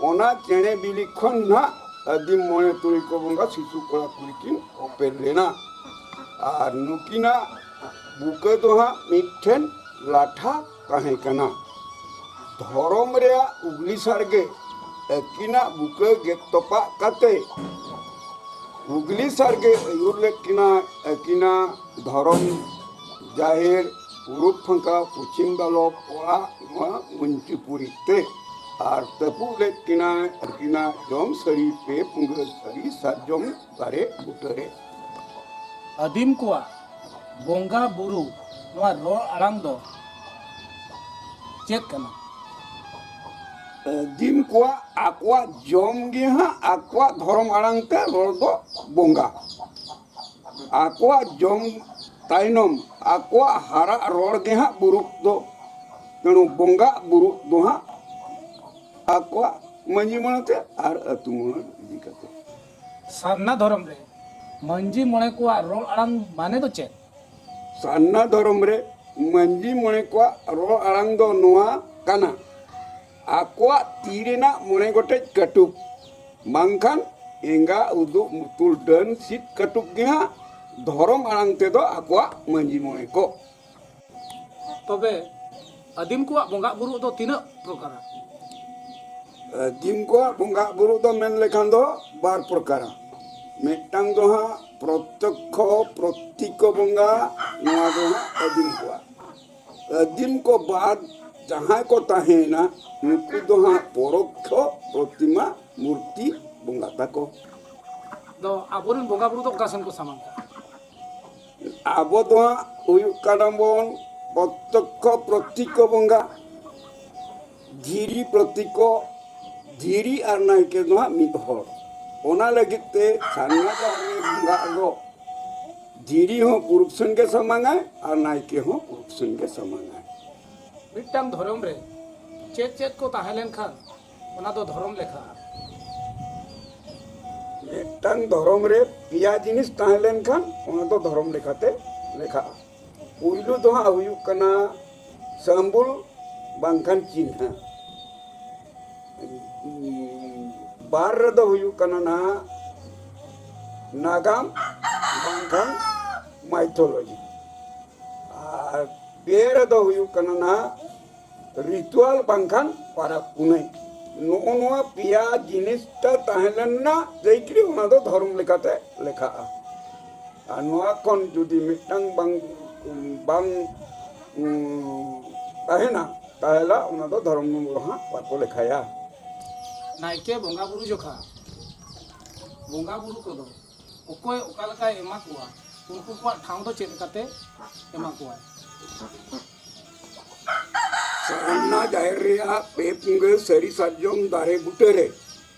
ᱚᱱᱟ ᱪᱮᱬᱮ ᱵᱤᱞᱤ ᱠᱷᱚᱱ ᱱᱟᱜ ᱟᱹᱫᱤᱢ ᱢᱚᱬᱮ ᱛᱩᱨᱩᱭ ᱠᱚ ᱵᱚᱸᱜᱟ ᱥᱤᱥᱩ ᱠᱚᱲᱟ ᱠᱩᱲᱤ ᱠᱤᱱ ᱚᱯᱮᱞ ᱞᱮᱱᱟ᱾ ᱟᱨ ᱱᱩᱠᱤᱱᱟᱜ ᱵᱩᱠᱟᱹ ᱫᱚ ᱦᱟᱸᱜ ᱢᱤᱫᱴᱷᱮᱱ ᱞᱟᱴᱷᱟ ᱛᱟᱦᱮᱸ ᱠᱟᱱᱟ᱾ ᱫᱷᱚᱨᱚᱢ ᱨᱮᱭᱟᱜ ᱩᱜᱽᱞᱤ ᱥᱟᱲᱜᱮ ᱟᱹᱠᱤᱱᱟᱜ ᱵᱩᱠᱟᱹ ᱜᱮᱫ ᱛᱚᱯᱟᱜ ᱠᱟᱛᱮ ᱩᱜᱽᱞᱤ ᱥᱟᱲᱜᱮ ᱟᱹᱭᱩᱨ ᱞᱮᱫ ᱠᱤᱱᱟ ᱟᱹᱠᱤᱱᱟᱜ ᱫᱷᱚᱨᱚᱢ ᱡᱟᱦᱮᱨ ᱯᱩᱨᱩᱵ ᱯᱷᱟᱸᱠᱟ ᱯᱚᱪᱷᱤᱢ ᱫᱟᱞᱚᱵ ᱚᱲᱟᱜ ᱱᱚᱣᱟ ᱢᱚᱧᱪᱩᱯᱩᱨᱤ ᱛᱮ᱾ ᱟᱨ ᱛᱟᱹᱯᱩᱜ ᱞᱮᱫ ᱠᱤᱱᱟᱭ ᱟᱹᱠᱤᱱᱟᱜ ᱡᱚᱢ ᱥᱟᱹᱨᱤ ᱯᱮ ᱯᱩᱸᱜᱟᱹ ᱥᱟᱹᱨᱤ ᱥᱟᱨᱡᱚᱢ ᱫᱟᱨᱮ ᱵᱩᱴᱟᱹᱨᱮ᱾ ᱟᱹᱫᱤᱢ ᱠᱚᱣᱟᱜ ᱵᱚᱸᱜᱟ ᱵᱩᱨᱩ ᱱᱚᱣᱟ ᱨᱚᱲ ᱟᱲᱟᱝ ᱫᱚ ᱪᱮᱫ ᱠᱟᱱᱟ? ᱟᱹᱫᱤᱢ ᱠᱚᱣᱟᱜ ᱟᱠᱚᱣᱟᱜ ᱡᱚᱢ ᱜᱮ ᱦᱟᱸᱜ ᱟᱠᱚᱣᱟᱜ ᱫᱷᱚᱨᱚᱢ ᱟᱲᱟᱝ ᱛᱮ ᱨᱚᱲ ᱫᱚ ᱵᱚᱸᱜᱟ᱾ ᱟᱠᱚᱣᱟᱜ ᱡᱚᱢ ᱛᱟᱭᱱᱚᱢ ᱟᱠᱚᱣᱟᱜ ᱦᱟᱨᱟᱜ ᱨᱚᱲ ᱜᱮ ᱦᱟᱸᱜ ᱵᱩᱨᱩ ᱫᱚ᱾ ᱛᱮᱬᱩ ᱵᱚᱸᱜᱟ ᱵᱩᱨᱩ ᱫᱚ ᱦᱟᱸᱜ ᱟᱠᱚᱣᱟᱜ ᱢᱟᱹᱡᱷᱤ ᱢᱚᱬᱮ ᱛᱮ ᱟᱨ ᱟᱹᱛᱩ ᱢᱚᱬᱮ ᱤᱫᱤ ᱠᱟᱛᱮ᱾ ᱥᱟᱨᱱᱟ ᱫᱷᱚᱨᱚᱢ ᱨᱮ ᱢᱟᱹᱡᱷᱤ ᱢᱚᱬᱮ ᱠᱚᱣᱟᱜ ᱨᱚᱲ ᱟᱲᱟᱝ ᱢᱟᱱᱮ ᱫᱚ ᱪᱮᱫ? ᱥᱟᱨᱱᱟ ᱫᱷᱚᱨᱚᱢ ᱨᱮ ᱢᱟᱹᱡᱷᱤ ᱢᱚᱬᱮ ᱠᱚᱣᱟᱜ ᱨᱚᱲ ᱟᱲᱟᱝ ᱫᱚ ᱱᱚᱣᱟ ᱠᱟᱱᱟ, ᱟᱠᱚᱣᱟᱜ ᱛᱤ ᱨᱮᱱᱟᱜ ᱢᱚᱬᱮ ᱜᱚᱴᱮᱡ ᱠᱟᱹᱴᱩᱵ ᱵᱟᱝᱠᱷᱟᱱ ᱮᱸᱜᱟ ᱩᱫᱩᱜ ᱢᱩᱛᱩᱞ ᱰᱟᱹᱱ ᱥᱤᱫ ᱠᱟᱹᱴᱩᱵ ᱜᱮ ᱦᱟᱸᱜ ᱫᱷᱚᱨᱚᱢ ᱟᱲᱟᱝ ᱛᱮᱫᱚ ᱟᱠᱚᱣᱟᱜ ᱢᱟᱹᱡᱷᱤ ᱢᱚᱬᱮ ᱠᱚ᱾ ᱛᱚᱵᱮ ᱟᱹᱫᱤᱢ ᱠᱚᱣᱟᱜ ᱵᱚᱸᱜᱟ ᱵᱩᱨᱩ ᱫᱚ ᱛᱤᱱᱟᱹᱜ ᱯᱨᱚᱠᱟᱨᱟ? ᱟᱹᱫᱤᱢ ᱠᱚᱣᱟᱜ ᱵᱚᱸᱜᱟ ᱵᱩᱨᱩ ᱫᱚ ᱢᱮᱱ ᱞᱮᱠᱷᱟᱱ ᱫᱚ ᱵᱟᱨ ᱯᱨᱚᱠᱟᱨᱟ᱾ ᱢᱤᱫᱴᱟᱝ ᱫᱚ ᱦᱟᱸᱜ ᱯᱨᱚᱛᱭᱚᱠᱠᱷᱚ ᱯᱨᱚᱛᱤᱠᱚ ᱵᱚᱸᱜᱟ, ᱱᱚᱣᱟ ᱫᱚ ᱦᱟᱸᱜ ᱟᱹᱫᱤᱢ ᱠᱚᱣᱟᱜ᱾ ᱟᱹᱫᱤᱢ ᱠᱚ ᱵᱟᱫ ᱡᱟᱦᱟᱸᱭ ᱠᱚ ᱛᱟᱦᱮᱸᱭᱮᱱᱟ, ᱱᱩᱠᱩ ᱫᱚ ᱦᱟᱸᱜ ᱯᱚᱨᱚᱠᱠᱷᱚ ᱯᱨᱚᱛᱤᱢᱟ ᱢᱩᱨᱛᱤ ᱵᱚᱸᱜᱟ ᱛᱟᱠᱚ᱾ ᱫᱚ ᱟᱵᱚᱨᱮᱱ ᱵᱚᱸᱜᱟ ᱵᱩᱨᱩ ᱫᱚ ᱚᱠᱟ ᱥᱮᱱ ᱠᱚ ᱥᱟᱢᱟᱝ ᱠᱟᱜᱼᱟ? ᱟᱵᱚ ᱫᱚ ᱦᱟᱸᱜ ᱦᱩᱭᱩᱜ ᱠᱟᱱᱟ ᱵᱚᱱ ᱯᱨᱚᱛᱭᱚᱠᱠᱷᱚ ᱯᱨᱚᱛᱤᱠᱚ ᱵᱚᱸᱜᱟ᱾ ᱫᱷᱤᱨᱤ ᱯᱨᱚᱛᱤᱠ ᱠᱚ, ᱫᱷᱤᱨᱤ ᱟᱨ ᱱᱟᱭᱠᱮ ᱫᱚ ᱦᱟᱸᱜ ᱢᱤᱫ ᱦᱚᱲ᱾ ᱚᱱᱟ ᱞᱟᱹᱜᱤᱫ ᱛᱮ ᱥᱟᱨᱱᱟ ᱫᱷᱚᱨᱚᱢ ᱨᱮ ᱵᱚᱸᱜᱟᱜ ᱫᱚ ᱫᱷᱤᱨᱤ ᱦᱚᱸ ᱯᱩᱨᱩᱵ ᱥᱮᱱ ᱜᱮ ᱥᱟᱢᱟᱝᱟᱭ ᱟᱨ ᱱᱟᱭᱠᱮ ᱦᱚᱸ ᱯᱩᱨᱩᱵ ᱥᱮᱱ ᱜᱮ ᱥᱟᱢᱟᱝᱟᱭ᱾ ᱢᱤᱫᱴᱟᱝ ᱫᱷᱚᱨᱚᱢ ᱨᱮ ᱪᱮᱫ ᱪᱮᱫ ᱠᱚ ᱛᱟᱦᱮᱸ ᱞᱮᱱᱠᱷᱟᱱ ᱚᱱᱟ ᱫᱚ ᱫᱷᱚᱨᱚᱢ ᱞᱮᱠᱷᱟᱜᱼᱟ? ᱢᱤᱫᱴᱟᱝ ᱫᱷᱚᱨᱚᱢ ᱨᱮ ᱯᱮᱭᱟ ᱡᱤᱱᱤᱥ ᱛᱟᱦᱮᱸ ᱞᱮᱱᱠᱷᱟᱱ ᱚᱱᱟ ᱫᱚ ᱫᱷᱚᱨᱚᱢ ᱞᱮᱠᱟᱛᱮ ᱞᱮᱠᱷᱟᱜᱼᱟ᱾ ᱯᱩᱭᱞᱩ ᱫᱚ ᱦᱟᱸᱜ ᱦᱩᱭᱩᱜ ᱠᱟᱱᱟ ᱥᱟᱢᱵᱩᱞ ᱵᱟᱝᱠᱷᱟᱱ ᱪᱤᱱᱦᱟᱹ᱾ ᱵᱟᱨ ᱨᱮᱫᱚ ᱦᱩᱭᱩᱜ ᱠᱟᱱᱟ ᱱᱟᱦᱟᱜ ᱱᱟᱜᱟᱢ ᱵᱟᱝᱠᱷᱟᱱ ᱢᱟᱭᱛᱷᱳᱞᱚᱡᱤ᱾ ᱟᱨ ᱯᱮ ᱨᱮᱫᱚ ᱦᱩᱭᱩᱜ ᱠᱟᱱᱟ ᱱᱟᱦᱟᱜ ᱨᱤᱪᱩᱣᱟᱞ ᱵᱟᱝᱠᱷᱟᱱ ᱯᱟᱨᱟᱵᱽ ᱯᱩᱱᱟᱹᱭ᱾ ᱱᱚᱜᱼᱚ ᱱᱚᱣᱟ ᱯᱮᱭᱟ ᱡᱤᱱᱤᱥᱴᱟ ᱛᱟᱦᱮᱸ ᱞᱮᱱᱟ ᱡᱮᱭᱠᱤ ᱚᱱᱟ ᱫᱚ ᱫᱷᱚᱨᱚᱢ ᱞᱮᱠᱟᱛᱮ ᱞᱮᱠᱷᱟᱜᱼᱟ᱾ ᱟᱨ ᱱᱚᱣᱟ ᱠᱷᱚᱱ ᱡᱩᱫᱤ ᱢᱤᱫᱴᱟᱝ ᱵᱟᱝ ᱵᱟᱝ ᱩᱸ, ᱛᱟᱦᱮᱱᱟ, ᱛᱟᱦᱚᱞᱮ ᱚᱱᱟ ᱫᱚ ᱫᱷᱚᱨᱚᱢ ᱫᱚ ᱦᱟᱸᱜ ᱵᱟᱠᱚ ᱞᱮᱠᱷᱟᱭᱟ᱾ ᱱᱟᱭᱠᱮ ᱵᱚᱸᱜᱟ ᱵᱩᱨᱩ ᱡᱚᱠᱷᱟ ᱵᱚᱸᱜᱟ ᱵᱩᱨᱩ ᱠᱚᱫᱚ ᱚᱠᱚᱭ ᱚᱠᱟ ᱞᱮᱠᱟᱭ ᱮᱢᱟ ᱠᱚᱣᱟ, ᱩᱱᱠᱩ ᱠᱚᱣᱟᱜ ᱴᱷᱟᱶ ᱫᱚ ᱪᱮᱫ ᱞᱮᱠᱟᱛᱮ ᱮᱢᱟ ᱠᱚᱣᱟᱭ? ᱥᱟᱨᱱᱟ ᱡᱟᱦᱮᱨ ᱨᱮᱭᱟᱜ ᱯᱮ ᱯᱩᱸᱜᱟᱹ ᱥᱟᱹᱨᱤ ᱥᱟᱨᱡᱚᱢ ᱫᱟᱨᱮ ᱵᱩᱴᱟᱹᱨᱮ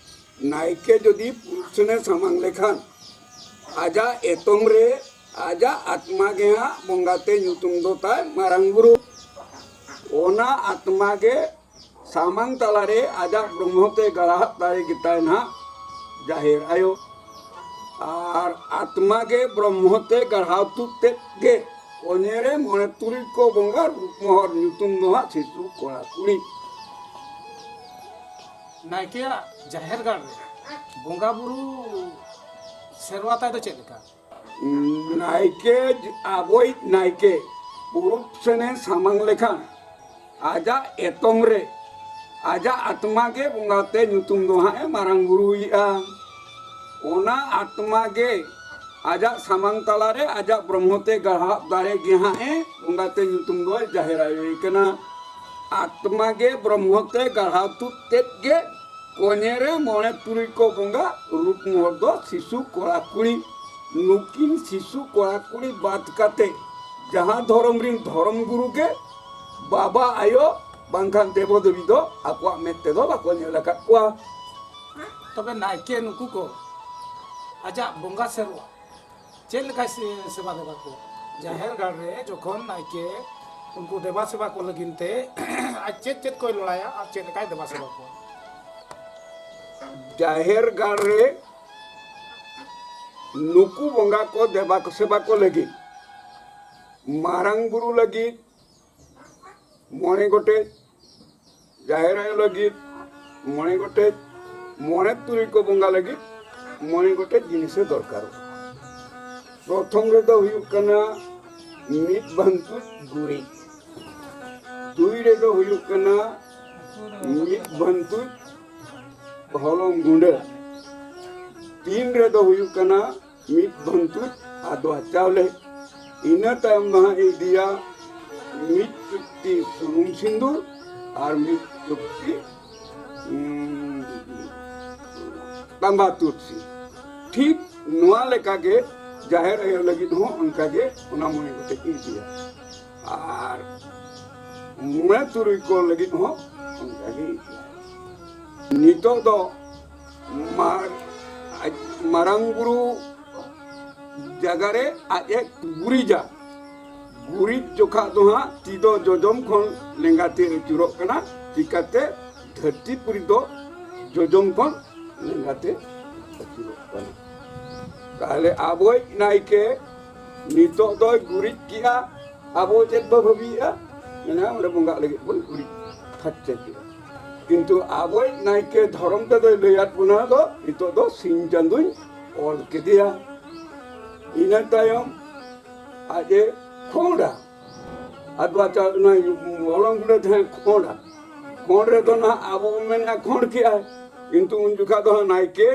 ᱱᱟᱭᱠᱮ ᱡᱩᱫᱤ ᱯᱩᱨᱩᱵ ᱥᱮᱱᱮ ᱥᱟᱢᱟᱝ ᱞᱮᱠᱷᱟᱱ, ᱟᱡᱟᱜ ᱮᱛᱚᱢ ᱨᱮ ᱟᱡᱟᱜ ᱟᱛᱢᱟ ᱜᱮ ᱦᱟᱸᱜ ᱵᱚᱸᱜᱟᱛᱮ ᱧᱩᱛᱩᱢ ᱫᱚ ᱛᱟᱭ ᱢᱟᱨᱟᱝ ᱵᱩᱨᱩ᱾ ᱚᱱᱟ ᱟᱛᱢᱟ ᱜᱮ ᱥᱟᱢᱟᱝ ᱛᱟᱞᱟᱨᱮ ᱟᱡᱟᱜ ᱵᱨᱚᱦᱢᱚᱛᱮ ᱜᱟᱲᱦᱟᱜ ᱫᱟᱲᱮ ᱜᱮᱛᱟᱭ ᱱᱟᱦᱟᱜ ᱡᱟᱦᱮᱨ ᱟᱭᱳ᱾ ᱟᱨ ᱟᱛᱢᱟ ᱜᱮ ᱵᱨᱚᱦᱢᱚᱛᱮ ᱜᱟᱲᱦᱟᱣ ᱛᱩᱫ ᱛᱮᱫ ᱜᱮ ᱠᱚᱧᱮᱨᱮ ᱢᱚᱬᱮ ᱛᱩᱨᱩᱭ ᱠᱚ ᱵᱚᱸᱜᱟ ᱨᱩᱯ ᱢᱚᱦᱚᱨ ᱧᱩᱛᱩᱢ ᱫᱚ ᱦᱟᱸᱜ ᱥᱤᱥᱩ ᱠᱚᱲᱟ ᱠᱩᱲᱤ᱾ ᱱᱟᱭᱠᱮᱭᱟᱜ ᱡᱟᱦᱮᱨ ᱜᱟᱲ ᱨᱮ ᱵᱚᱸᱜᱟ ᱵᱩᱨᱩ ᱥᱮᱨᱣᱟ ᱛᱟᱭ ᱫᱚ ᱪᱮᱫ ᱞᱮᱠᱟ? ᱱᱟᱭᱠᱮ, ᱟᱵᱚᱭᱤᱡ ᱱᱟᱭᱠᱮ ᱯᱩᱨᱩᱵ ᱥᱮᱱᱮ ᱥᱟᱢᱟᱝ ᱞᱮᱠᱷᱟᱱ ᱟᱡᱟᱜ ᱮᱛᱚᱢ ᱨᱮ ᱟᱡᱟᱜ ᱟᱛᱢᱟ ᱜᱮ ᱵᱚᱸᱜᱟᱛᱮ ᱧᱩᱛᱩᱢ ᱫᱚ ᱦᱟᱸᱜ ᱮ ᱢᱟᱨᱟᱝ ᱵᱩᱨᱩᱭᱮᱜᱼᱟ᱾ ᱚᱱᱟ ᱟᱛᱢᱟ ᱜᱮ ᱟᱡᱟᱜ ᱥᱟᱢᱟᱝ ᱛᱟᱞᱟᱨᱮ ᱟᱡᱟᱜ ᱵᱨᱚᱦᱢᱚᱛᱮ ᱜᱟᱲᱦᱟᱣ ᱫᱟᱲᱮ ᱜᱮ ᱦᱟᱸᱜ ᱮ ᱵᱚᱸᱜᱟᱛᱮ ᱧᱩᱛᱩᱢ ᱫᱚ ᱡᱟᱦᱮᱨ ᱟᱭᱳᱭ ᱠᱟᱱᱟ᱾ ᱟᱛᱢᱟ ᱜᱮ ᱵᱨᱚᱦᱢᱚᱛᱮ ᱜᱟᱲᱦᱟᱣ ᱛᱩᱫ ᱛᱮᱫ ᱜᱮ ᱠᱚᱧᱮᱨᱮ ᱢᱚᱬᱮ ᱛᱩᱨᱩᱭ ᱠᱚ ᱵᱚᱸᱜᱟ ᱨᱩᱯ ᱢᱚᱦᱚᱨ ᱫᱚ ᱥᱤᱥᱩ ᱠᱚᱲᱟ ᱠᱩᱲᱤ᱾ ᱱᱩᱠᱤᱱ ᱥᱤᱥᱩ ᱠᱚᱲᱟ ᱠᱩᱲᱤ ᱵᱟᱫ ᱠᱟᱛᱮ ᱡᱟᱦᱟᱸ ᱫᱷᱚᱨᱚᱢ ᱨᱤᱱ ᱫᱷᱚᱨᱚᱢ ᱜᱩᱨᱩ ᱜᱮ ᱵᱟᱵᱟ ᱟᱭᱳ ᱵᱟᱝᱠᱷᱟᱱ ᱫᱮᱵᱚ ᱫᱮᱵᱤ ᱫᱚ ᱟᱠᱚᱣᱟᱜ ᱢᱮᱫ ᱛᱮᱫᱚ ᱵᱟᱠᱚ ᱧᱮᱞ ᱟᱠᱟᱫ ᱠᱚᱣᱟ᱾ ᱛᱚᱵᱮ ᱱᱟᱭᱠᱮ ᱱᱩᱠᱩ ᱠᱚ ᱟᱡᱟᱜ ᱵᱚᱸᱜᱟ ᱥᱮᱨᱣᱟ ᱪᱮᱫ ᱞᱮᱠᱟᱭ ᱥᱮ-, ᱥᱮᱵᱟ ᱫᱮᱵᱟ ᱠᱚᱣᱟ? ᱡᱟᱦᱮᱨ ᱜᱟᱲ ᱨᱮ ᱡᱚᱠᱷᱚᱱ ᱱᱟᱭᱠᱮ ᱩᱱᱠᱩ ᱫᱮᱵᱟ ᱥᱮᱵᱟ ᱠᱚ ᱞᱟᱹᱜᱤᱫ ᱛᱮ ᱟᱡ ᱪᱮᱫ ᱪᱮᱫ ᱠᱚᱭ ᱞᱟᱲᱟᱭᱟ ᱟᱨ ᱪᱮᱫ ᱞᱮᱠᱟᱭ ᱫᱮᱵᱟ ᱥᱮᱵᱟ ᱠᱚᱣᱟ? ᱡᱟᱦᱮᱨ ᱜᱟᱲ ᱨᱮ ᱱᱩᱠᱩ ᱵᱚᱸᱜᱟ ᱠᱚ ᱫᱮᱵᱟ ᱥᱮᱵᱟ ᱠᱚ ᱞᱟᱹᱜᱤᱫ, ᱢᱟᱨᱟᱝ ᱵᱩᱨᱩ ᱞᱟᱹᱜᱤᱫ ᱢᱚᱬᱮ ᱜᱚᱴᱮᱡ, ᱡᱟᱦᱮᱨ ᱟᱭᱳ ᱞᱟᱹᱜᱤᱫ ᱢᱚᱬᱮ ᱜᱚᱴᱮᱡ, ᱢᱚᱬᱮ ᱛᱩᱨᱩᱭ ᱠᱚ ᱵᱚᱸᱜᱟ ᱞᱟᱹᱜᱤᱫ ᱢᱚᱬᱮ ᱜᱚᱴᱮᱡ ᱡᱤᱱᱤᱥᱮ ᱫᱚᱨᱠᱟᱨᱚᱜᱼᱟ᱾ ᱯᱨᱚᱛᱷᱚᱢ ᱨᱮᱫᱚ ᱦᱩᱭᱩᱜ ᱠᱟᱱᱟ ᱢᱤᱫ ᱵᱷᱟᱱᱛᱩᱡ ᱜᱩᱨᱤᱡ, ᱫᱩᱭ ᱨᱮᱫᱚ ᱦᱩᱭᱩᱜ ᱠᱟᱱᱟ ᱢᱤᱫ ᱵᱷᱟᱱᱛᱩᱡ ᱦᱚᱞᱚᱝ ᱜᱩᱸᱰᱟᱹ, ᱛᱤᱱ ᱨᱮᱫᱚ ᱦᱩᱭᱩᱜ ᱠᱟᱱᱟ ᱢᱤᱫ ᱵᱷᱟᱱᱛᱩᱡ ᱟᱫᱽᱣᱟ ᱪᱟᱣᱞᱮ, ᱤᱱᱟᱹ ᱛᱟᱭᱚᱢ ᱫᱚ ᱦᱟᱸᱜ ᱤᱫᱤᱭᱟ ᱢᱤᱫ ᱪᱩᱴᱠᱤ ᱥᱩᱱᱩᱢ ᱥᱤᱸᱫᱩᱨ ᱟᱨ ᱢᱤᱫ ᱪᱩᱴᱠᱤ, ᱩᱸ, ᱛᱟᱢᱵᱟ ᱛᱩᱞᱥᱤ᱾ ᱴᱷᱤᱠ ᱱᱚᱣᱟ ᱞᱮᱠᱟᱜᱮ ᱡᱟᱦᱮᱨ ᱟᱭᱳ ᱞᱟᱹᱜᱤᱫ ᱦᱚᱸ ᱚᱱᱠᱟᱜᱮ ᱚᱱᱟ ᱢᱚᱬᱮ ᱜᱚᱴᱮᱡ ᱤᱫᱤᱭᱟ᱾ ᱟᱨ ᱢᱚᱬᱮ ᱛᱩᱨᱩᱭ ᱠᱚ ᱞᱟᱹᱜᱤᱫ ᱦᱚᱸ ᱚᱱᱠᱟᱜᱮ ᱤᱫᱤᱭᱟ᱾ ᱱᱤᱛᱚᱜ ᱫᱚ ᱢᱟᱨ-, ᱟᱡ ᱢᱟᱨᱟᱝ ᱵᱩᱨᱩ ᱡᱟᱭᱜᱟ ᱨᱮ ᱟᱡ ᱮ ᱜᱩᱨᱤᱡᱟ᱾ ᱜᱩᱨᱤᱡ ᱡᱚᱠᱷᱟ ᱫᱚ ᱦᱟᱸᱜ ᱛᱤ ᱫᱚ ᱡᱚᱡᱚᱢ ᱠᱷᱚᱱ ᱞᱮᱸᱜᱟ ᱛᱮ ᱟᱹᱪᱩᱨᱚᱜ ᱠᱟᱱᱟ᱾ ᱪᱤᱠᱟᱹᱛᱮ? ᱫᱷᱟᱹᱨᱛᱤ ᱯᱩᱨᱤ ᱫᱚ ᱡᱚᱡᱚᱢ ᱠᱷᱚᱱ ᱞᱮᱸᱜᱟ ᱛᱮ ᱟᱹᱪᱩᱨᱚᱜ ᱠᱟᱱᱟ᱾ ᱛᱟᱦᱞᱮ ᱟᱵᱚᱭᱤᱡ ᱱᱟᱭᱠᱮ ᱱᱤᱛᱚᱜ ᱫᱚᱭ ᱜᱩᱨᱤᱡ ᱠᱮᱜᱼᱟ, ᱟᱵᱚ ᱪᱮᱫ ᱵᱚ ᱵᱷᱟᱹᱵᱤᱭᱮᱜᱼᱟ? ᱢᱮᱱᱟ ᱚᱸᱰᱮ ᱵᱚᱸᱜᱟᱜ ᱞᱟᱹᱜᱤᱫ ᱵᱚᱱ ᱜᱩᱨᱤᱡ ᱯᱷᱟᱨᱪᱟ ᱠᱮᱜᱼᱟ᱾ ᱠᱤᱱᱛᱩ ᱟᱵᱚᱭᱤᱡ ᱱᱟᱭᱠᱮ ᱫᱷᱚᱨᱚᱢ ᱛᱮᱫᱚᱭ ᱞᱟᱹᱭᱟᱫ ᱵᱚᱱᱟ ᱫᱚ ᱱᱤᱛᱚᱜ ᱫᱚ ᱥᱤᱧ ᱪᱟᱸᱫᱳᱧ ᱚᱞ ᱠᱮᱫᱮᱭᱟ᱾ ᱤᱱᱟᱹ ᱛᱟᱭᱚᱢ ᱟᱡ ᱮ ᱠᱷᱚᱸᱰᱟ᱾ ᱟᱫᱽᱣᱟ ᱪᱟᱣᱞᱮ, ᱚᱱᱟ ᱦᱚᱞᱚᱝ ᱜᱩᱸᱰᱟᱹ ᱡᱟᱦᱟᱸᱭ ᱠᱷᱚᱸᱰᱟ, ᱠᱷᱚᱸᱰ ᱨᱮᱫᱚ ᱱᱟᱦᱟᱜ ᱟᱵᱚ ᱵᱚᱱ ᱢᱮᱱᱟ ᱠᱷᱚᱸᱰ ᱠᱮᱜᱼᱟᱭ, ᱠᱤᱱᱛᱩ ᱩᱱ ᱡᱚᱠᱷᱟ ᱫᱚ ᱦᱟᱸᱜ ᱱᱟᱭᱠᱮ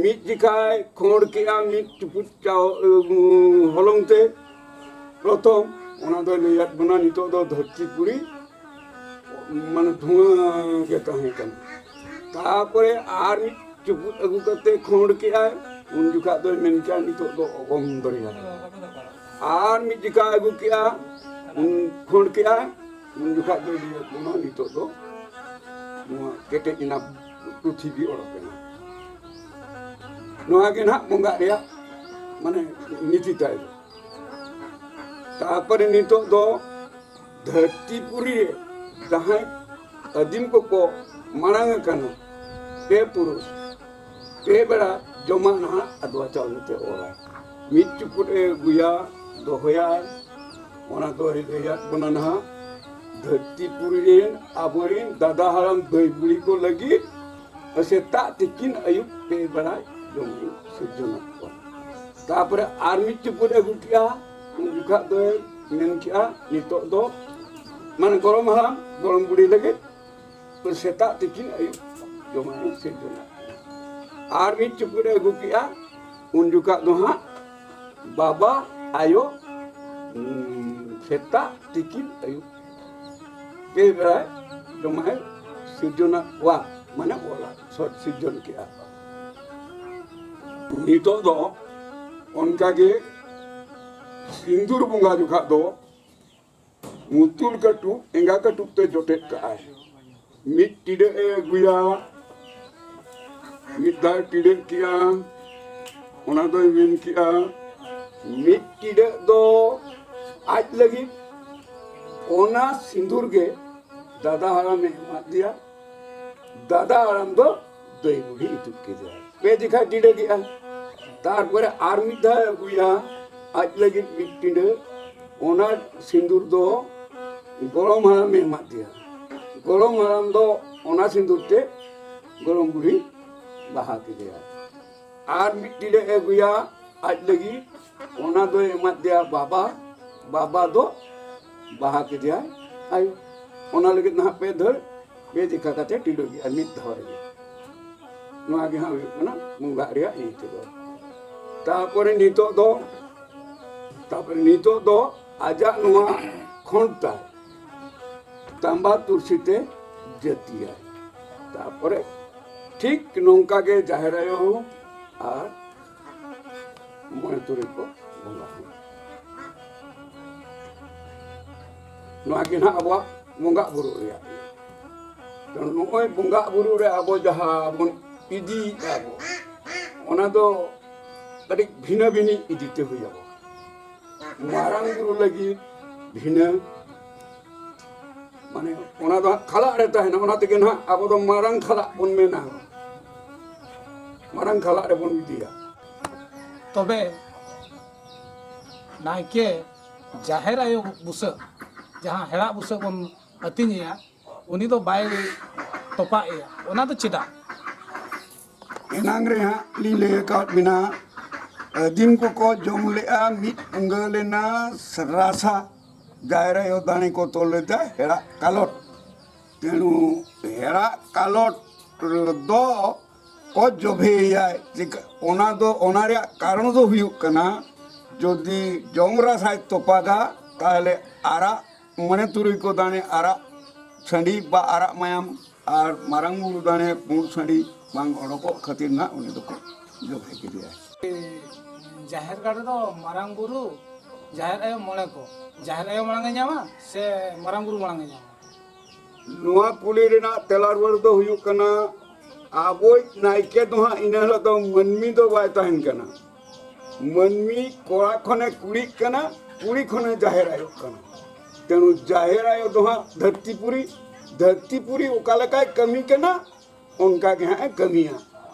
ᱢᱤᱫ ᱡᱚᱠᱷᱟᱭ ᱠᱷᱚᱸᱰ ᱠᱮᱜᱼᱟ ᱢᱤᱫ ᱪᱩᱯᱩᱫ ᱪᱟᱣ-, ᱩᱸ, ᱦᱚᱞᱚᱝ ᱛᱮ᱾ ᱯᱨᱚᱛᱷᱚᱢ ᱚᱱᱟ ᱫᱚᱭ ᱞᱟᱹᱭᱟᱫ ᱵᱚᱱᱟ, ᱱᱤᱛᱚᱜ ᱫᱚ ᱫᱷᱟᱹᱨᱛᱤ ᱯᱩᱨᱤ ᱢᱟᱱᱮ ᱫᱷᱩᱣᱟᱹ ᱜᱮ ᱛᱟᱦᱮᱸ ᱠᱟᱱᱟ᱾ ᱛᱟᱨᱯᱚᱨᱮ ᱟᱨ ᱢᱤᱫ ᱪᱩᱯᱩᱫ ᱟᱹᱜᱩ ᱠᱟᱛᱮ ᱠᱷᱚᱸᱰ ᱠᱮᱜᱼᱟᱭ, ᱩᱱ ᱡᱚᱠᱷᱟ ᱫᱚᱭ ᱢᱮᱱ ᱠᱮᱜᱼᱟ, "ᱱᱤᱛᱚᱜ ᱫᱚ ᱚᱜᱚᱢ ᱫᱚᱨᱭᱟ ᱠᱟᱱᱟ᱾" ᱟᱨ ᱢᱤᱫ ᱡᱚᱠᱷᱟ ᱟᱹᱜᱩ ᱠᱮᱜᱼᱟ, ᱩᱱ ᱠᱷᱚᱸᱰ ᱠᱮᱜᱼᱟᱭ, ᱩᱱ ᱡᱚᱠᱷᱟᱡ ᱫᱚ ᱞᱟᱹᱭ ᱟᱠᱚ ᱠᱟᱱᱟ, ᱱᱤᱛᱚᱜ ᱫᱚ ᱱᱚᱣᱟ ᱠᱮᱴᱮᱡ ᱮᱱᱟ, ᱯᱨᱤᱛᱷᱤᱵᱤ ᱚᱰᱚᱠ ᱮᱱᱟ᱾ ᱱᱚᱣᱟ ᱜᱮ ᱱᱟᱦᱟᱜ ᱵᱚᱸᱜᱟᱜ ᱨᱮᱭᱟᱜ ᱢᱟᱱᱮ ᱱᱤᱛᱤ ᱛᱟᱭ ᱫᱚ᱾ ᱛᱟᱨᱯᱚᱨᱮ ᱱᱤᱛᱚᱜ ᱫᱚ ᱫᱷᱟᱹᱨᱛᱤ ᱯᱩᱨᱤ ᱨᱮ ᱡᱟᱦᱟᱸᱭ ᱟᱹᱫᱤᱢ ᱠᱚᱠᱚ ᱢᱟᱲᱟᱝ ᱟᱠᱟᱱᱟ, ᱯᱮ ᱯᱩᱨᱩᱥ, ᱯᱮ ᱵᱮᱲᱟ ᱡᱚᱢᱟᱜ ᱱᱟᱦᱟᱜ ᱟᱫᱽᱣᱟ ᱪᱟᱣᱞᱮ ᱛᱮ ᱚᱞᱟᱭ᱾ ᱢᱤᱫ ᱪᱩᱯᱩᱫ ᱮ ᱟᱹᱜᱩᱭᱟ, ᱫᱚᱦᱚᱭᱟᱭ, ᱚᱱᱟ ᱫᱚᱭ ᱞᱟᱹᱭᱟᱫ ᱵᱚᱱᱟ ᱱᱟᱦᱟᱜ ᱫᱷᱟᱹᱨᱛᱤ ᱯᱩᱨᱤ ᱨᱮᱱ ᱟᱵᱚᱨᱮᱱ ᱫᱟᱫᱟ ᱦᱟᱲᱟᱢ ᱫᱟᱹᱭ ᱵᱩᱲᱦᱤ ᱠᱚ ᱞᱟᱹᱜᱤᱫ ᱥᱮᱛᱟᱜ ᱛᱤᱠᱤᱱ ᱟᱹᱭᱩᱵ ᱯᱮ ᱵᱮᱲᱟ ᱡᱚᱢᱟᱜ ᱮ ᱥᱤᱨᱡᱚᱱᱟᱫ ᱠᱚᱣᱟ᱾ ᱛᱟᱨᱯᱚᱨᱮ ᱟᱨ ᱢᱤᱫ ᱪᱩᱯᱩᱫ ᱮ ᱟᱹᱜᱩ ᱠᱮᱜᱼᱟ, ᱩᱱ ᱡᱚᱠᱷᱟᱜ ᱫᱚᱭ ᱢᱮᱱ ᱠᱮᱜᱼᱟ, ᱱᱤᱛᱚᱜ ᱫᱚ ᱢᱟᱱᱮ ᱜᱚᱲᱚᱢ ᱦᱟᱲᱟᱢ ᱜᱚᱲᱚᱢ ᱵᱩᱲᱦᱤ ᱞᱟᱹᱜᱤᱫ ᱥᱮᱛᱟᱜ ᱛᱤᱠᱤᱱ ᱟᱹᱭᱩᱵ ᱡᱚᱢᱟᱜ ᱮ ᱥᱤᱨᱡᱚᱱᱟ᱾ ᱟᱨ ᱢᱤᱫ ᱪᱩᱯᱩᱫ ᱮ ᱟᱹᱜᱩ ᱠᱮᱜᱼᱟ, ᱩᱱ ᱡᱚᱠᱷᱟᱜ ᱫᱚ ᱦᱟᱸᱜ ᱵᱟᱵᱟ, ᱟᱭᱳ, ᱩᱸ, ᱥᱮᱛᱟᱜ ᱛᱤᱠᱤᱱ ᱟᱹᱭᱩᱵ ᱯᱮ ᱵᱮᱲᱟ ᱡᱚᱢᱟᱜ ᱮ ᱥᱤᱨᱡᱚᱱᱟᱫ ᱠᱚᱣᱟ, ᱢᱟᱱᱮ ᱚᱞᱟ, ᱥᱚᱨ ᱥᱤᱨᱡᱚᱱ ᱠᱮᱜᱼᱟ᱾ ᱱᱤᱛᱚᱜ ᱫᱚ ᱚᱱᱠᱟᱜᱮ ᱥᱤᱸᱫᱩᱨ ᱵᱚᱸᱜᱟ ᱡᱚᱠᱷᱟᱜ ᱫᱚ ᱢᱩᱛᱩᱞ ᱠᱟᱹᱴᱩᱵ, ᱮᱸᱜᱟ ᱠᱟᱹᱴᱩᱵ ᱛᱮ ᱡᱚᱴᱮᱫ ᱠᱟᱜᱼᱟᱭ᱾ ᱢᱤᱫ ᱴᱤᱰᱟᱹᱜ ᱮ ᱟᱹᱜᱩᱭᱟ, ᱢᱤᱫ ᱫᱷᱟᱣ ᱴᱤᱰᱟᱹᱜ ᱠᱮᱜᱼᱟ, ᱚᱱᱟ ᱫᱚᱭ ᱢᱮᱱ ᱠᱮᱜᱼᱟ, ᱢᱤᱫ ᱴᱤᱰᱟᱹᱜ ᱫᱚ ᱟᱡ ᱞᱟᱹᱜᱤᱫ, ᱚᱱᱟ ᱥᱤᱸᱫᱩᱨ ᱜᱮ ᱫᱟᱫᱟ ᱦᱟᱲᱟᱢᱮ ᱮᱢᱟᱫ ᱫᱮᱭᱟ᱾ ᱫᱟᱫᱟ ᱦᱟᱲᱟᱢ ᱫᱚ ᱫᱟᱹᱭ ᱵᱩᱰᱷᱤ ᱤᱛᱩᱫ ᱠᱮᱫᱮᱭᱟ, ᱯᱮ ᱡᱮᱠᱷᱟ ᱴᱤᱰᱟᱹᱜ ᱠᱮᱜᱼᱟ᱾ ᱛᱟᱨᱯᱚᱨᱮ ᱟᱨ ᱢᱤᱫ ᱫᱷᱟᱣ ᱮ ᱟᱹᱜᱩᱭᱟ ᱟᱡ ᱞᱟᱹᱜᱤᱫ ᱢᱤᱫ ᱴᱤᱰᱟᱹᱜ, ᱚᱱᱟ ᱥᱤᱸᱫᱩᱨ ᱫᱚ ᱜᱚᱲᱚᱢ ᱦᱟᱲᱟᱢᱮ ᱮᱢᱟᱫ ᱫᱮᱭᱟ᱾ ᱜᱚᱲᱚᱢ ᱦᱟᱲᱟᱢ ᱫᱚ ᱚᱱᱟ ᱥᱤᱸᱫᱩᱨ ᱛᱮ ᱜᱚᱲᱚᱢ ᱵᱩᱲᱦᱤ ᱵᱟᱦᱟ ᱠᱮᱫᱮᱭᱟ᱾ ᱟᱨ ᱢᱤᱫ ᱴᱤᱰᱟᱹᱜ ᱮ ᱟᱹᱜᱩᱭᱟ ᱟᱡ ᱞᱟᱹᱜᱤᱫ, ᱚᱱᱟ ᱫᱚᱭ ᱮᱢᱟᱫ ᱫᱮᱭᱟ ᱵᱟᱵᱟ, ᱵᱟᱵᱟ ᱫᱚ ᱵᱟᱦᱟ ᱠᱮᱫᱮᱭᱟᱭ ᱟᱭᱳ᱾ ᱚᱱᱟ ᱞᱟᱹᱜᱤᱫ ᱱᱟᱦᱟᱜ ᱯᱮ ᱫᱷᱟᱹᱲ, ᱯᱮ ᱡᱮᱠᱷᱟ ᱠᱟᱛᱮ ᱴᱤᱰᱟᱹᱜ ᱜᱮᱭᱟ ᱢᱤᱫ ᱫᱷᱟᱣ ᱨᱮᱜᱮ᱾ ᱱᱚᱣᱟ ᱜᱮ ᱦᱟᱸᱜ ᱦᱩᱭᱩᱜ ᱠᱟᱱᱟ ᱵᱚᱸᱜᱟᱜ ᱨᱮᱭᱟᱜ ᱤᱭᱟᱹ ᱛᱮᱫᱚ᱾ ᱛᱟᱨᱯᱚᱨᱮ ᱱᱤᱛᱚᱜ ᱫᱚ, ᱛᱟᱨᱯᱚᱨᱮ ᱱᱤᱛᱚᱜ ᱫᱚ ᱟᱡᱟᱜ ᱱᱚᱣᱟ ᱠᱷᱚᱸᱰ ᱛᱟᱭ ᱛᱟᱢᱵᱟ ᱛᱩᱨᱥᱤ ᱛᱮ ᱡᱟᱹᱛᱤᱭᱟᱭ᱾ ᱛᱟᱨᱯᱚᱨᱮ ᱴᱷᱤᱠ ᱱᱚᱝᱠᱟ ᱜᱮ ᱡᱟᱦᱮᱨ ᱟᱭᱳ ᱦᱚᱸ ᱟᱨ ᱢᱚᱬᱮ ᱛᱩᱨᱩᱭ ᱠᱚ ᱵᱚᱸᱜᱟ ᱦᱚᱸ᱾ ᱱᱚᱣᱟ ᱜᱮ ᱱᱟᱦᱟᱜ ᱟᱵᱚᱣᱟᱜ ᱵᱚᱸᱜᱟ ᱵᱩᱨᱩ ᱨᱮᱭᱟᱜ ᱤᱭᱟᱹ᱾ ᱛᱚ ᱱᱚᱜᱼᱚᱭ ᱵᱚᱸᱜᱟ ᱵᱩᱨᱩ ᱨᱮ ᱟᱵᱚ ᱡᱟᱦᱟᱸ ᱵᱚᱱ ᱤᱫᱤᱭᱮᱫᱼᱟ ᱵᱚ, ᱚᱱᱟ ᱫᱚ ᱠᱟᱹᱴᱤᱡ ᱵᱷᱤᱱᱟᱹ ᱵᱷᱤᱱᱤ ᱤᱫᱤ ᱛᱮ ᱦᱩᱭ ᱟᱵᱚ᱾ ᱢᱟᱨᱟᱝ ᱵᱩᱨᱩ ᱞᱟᱹᱜᱤᱫ ᱵᱷᱤᱱᱟᱹ, ᱢᱟᱱᱮ ᱚᱱᱟ ᱫᱚ ᱦᱟᱸᱜ ᱠᱷᱟᱞᱟᱜ ᱨᱮ ᱛᱟᱦᱮᱱᱟ, ᱚᱱᱟ ᱛᱮᱜᱮ ᱱᱟᱦᱟᱜ ᱟᱵᱚ ᱫᱚ ᱢᱟᱨᱟᱝ ᱠᱷᱟᱞᱟᱜ ᱵᱚᱱ ᱢᱮᱱᱟ, ᱢᱟᱨᱟᱝ ᱠᱷᱟᱞᱟᱜ ᱨᱮᱵᱚᱱ ᱤᱫᱤᱭᱟ᱾ ᱛᱚᱵᱮ ᱱᱟᱭᱠᱮ ᱡᱟᱦᱮᱨ ᱟᱭᱳ ᱵᱩᱥᱟᱹᱜ, ᱡᱟᱦᱟᱸ ᱦᱮᱲᱟᱜ ᱵᱩᱥᱟᱹᱜ ᱵᱚᱱ ᱟᱹᱛᱤᱧᱮᱭᱟ, ᱩᱱᱤ ᱫᱚ ᱵᱟᱭ ᱛᱚᱯᱟᱜ ᱮᱭᱟ, ᱚᱱᱟ ᱫᱚ ᱪᱮᱫᱟᱜ? ᱮᱱᱟᱝ ᱨᱮ ᱦᱟᱸᱜ ᱞᱤᱧ ᱞᱟᱹᱭ ᱟᱠᱟᱫ ᱵᱤᱱᱟ, ᱟᱹᱫᱤᱢ ᱠᱚᱠᱚ ᱡᱚᱢ ᱞᱮᱜᱼᱟ, ᱢᱤᱫ ᱩᱸᱜᱟᱹ ᱞᱮᱱᱟ ᱨᱟᱥᱟ, ᱡᱟᱦᱮᱨ ᱟᱭᱳ ᱫᱟᱲᱮ ᱠᱚ ᱛᱚᱞ ᱞᱮᱫᱟ ᱦᱮᱲᱟᱜ ᱠᱟᱞᱚᱴ᱾ ᱛᱮᱱᱩ ᱦᱮᱲᱟᱜ ᱠᱟᱞᱚᱴ ᱫᱚ ᱠᱚ ᱡᱚᱵᱷᱮᱭᱟᱭ᱾ ᱪᱤᱠᱟᱹ, ᱚᱱᱟ ᱫᱚ, ᱚᱱᱟ ᱨᱮᱭᱟᱜ ᱠᱟᱨᱚᱱ ᱫᱚ ᱦᱩᱭᱩᱜ ᱠᱟᱱᱟ, ᱡᱩᱫᱤ ᱡᱚᱢ ᱨᱟᱥᱟᱭ ᱛᱚᱯᱟᱜᱟ, ᱛᱟᱦᱚᱞᱮ ᱟᱨᱟᱜ ᱢᱚᱬᱮ ᱛᱩᱨᱩᱭ ᱠᱚ ᱫᱟᱲᱮ ᱟᱨᱟᱜ ᱥᱟᱺᱰᱤ ᱵᱟ ᱟᱨᱟᱜ ᱢᱟᱭᱟᱢ ᱟᱨ ᱢᱟᱨᱟᱝ ᱵᱩᱨᱩ ᱫᱟᱲᱮ ᱯᱩᱸᱰ ᱥᱟᱺᱰᱤ ᱵᱟᱝ ᱚᱰᱚᱠᱚᱜ ᱠᱷᱟᱹᱛᱤᱨ ᱱᱟᱜ ᱩᱱᱤ ᱫᱚᱠᱚ ᱡᱚᱵᱷᱮ ᱠᱮᱫᱮᱭᱟ᱾ ᱡᱟᱦᱮᱨ ᱜᱟᱲ ᱨᱮᱫᱚ ᱢᱟᱨᱟᱝ ᱵᱩᱨᱩ, ᱡᱟᱦᱮᱨ ᱟᱭᱳ, ᱢᱚᱬᱮ ᱠᱚ, ᱡᱟᱦᱮᱨ ᱟᱭᱳ ᱢᱟᱲᱟᱝ ᱮ ᱧᱟᱢᱟ ᱥᱮ ᱢᱟᱨᱟᱝ ᱵᱩᱨᱩ ᱢᱟᱲᱟᱝ ᱮ ᱧᱟᱢᱟ? ᱱᱚᱣᱟ ᱠᱩᱞᱤ ᱨᱮᱱᱟᱜ ᱛᱮᱞᱟ ᱨᱩᱣᱟᱹᱲ ᱫᱚ ᱦᱩᱭᱩᱜ ᱠᱟᱱᱟ, ᱟᱵᱚᱭᱤᱡ ᱱᱟᱭᱠᱮ ᱫᱚ ᱦᱟᱸᱜ ᱤᱱᱟᱹ ᱦᱤᱞᱳᱜ ᱫᱚ ᱢᱟᱹᱱᱢᱤ ᱫᱚ ᱵᱟᱭ ᱛᱟᱦᱮᱱ ᱠᱟᱱᱟ᱾ ᱢᱟᱹᱱᱢᱤ ᱠᱚᱲᱟ ᱠᱷᱚᱱᱮ ᱠᱩᱲᱤᱜ ᱠᱟᱱᱟ, ᱠᱩᱲᱤ ᱠᱷᱚᱱᱮ ᱡᱟᱦᱮᱨ ᱟᱭᱳᱜ ᱠᱟᱱᱟ᱾ ᱛᱮᱱᱩ ᱡᱟᱦᱮᱨ ᱟᱭᱳ ᱫᱚ ᱦᱟᱸᱜ ᱫᱷᱟᱹᱨᱛᱤᱯᱩᱨᱤ, ᱫᱷᱟᱹᱨᱛᱤᱯᱩᱨᱤ ᱚᱠᱟ ᱞᱮᱠᱟᱭ ᱠᱟᱹᱢᱤ ᱠᱟᱱᱟ, ᱚᱱᱠᱟ ᱜᱮ ᱦᱟᱸᱜ ᱮ ᱠᱟᱹᱢᱤᱭᱟ᱾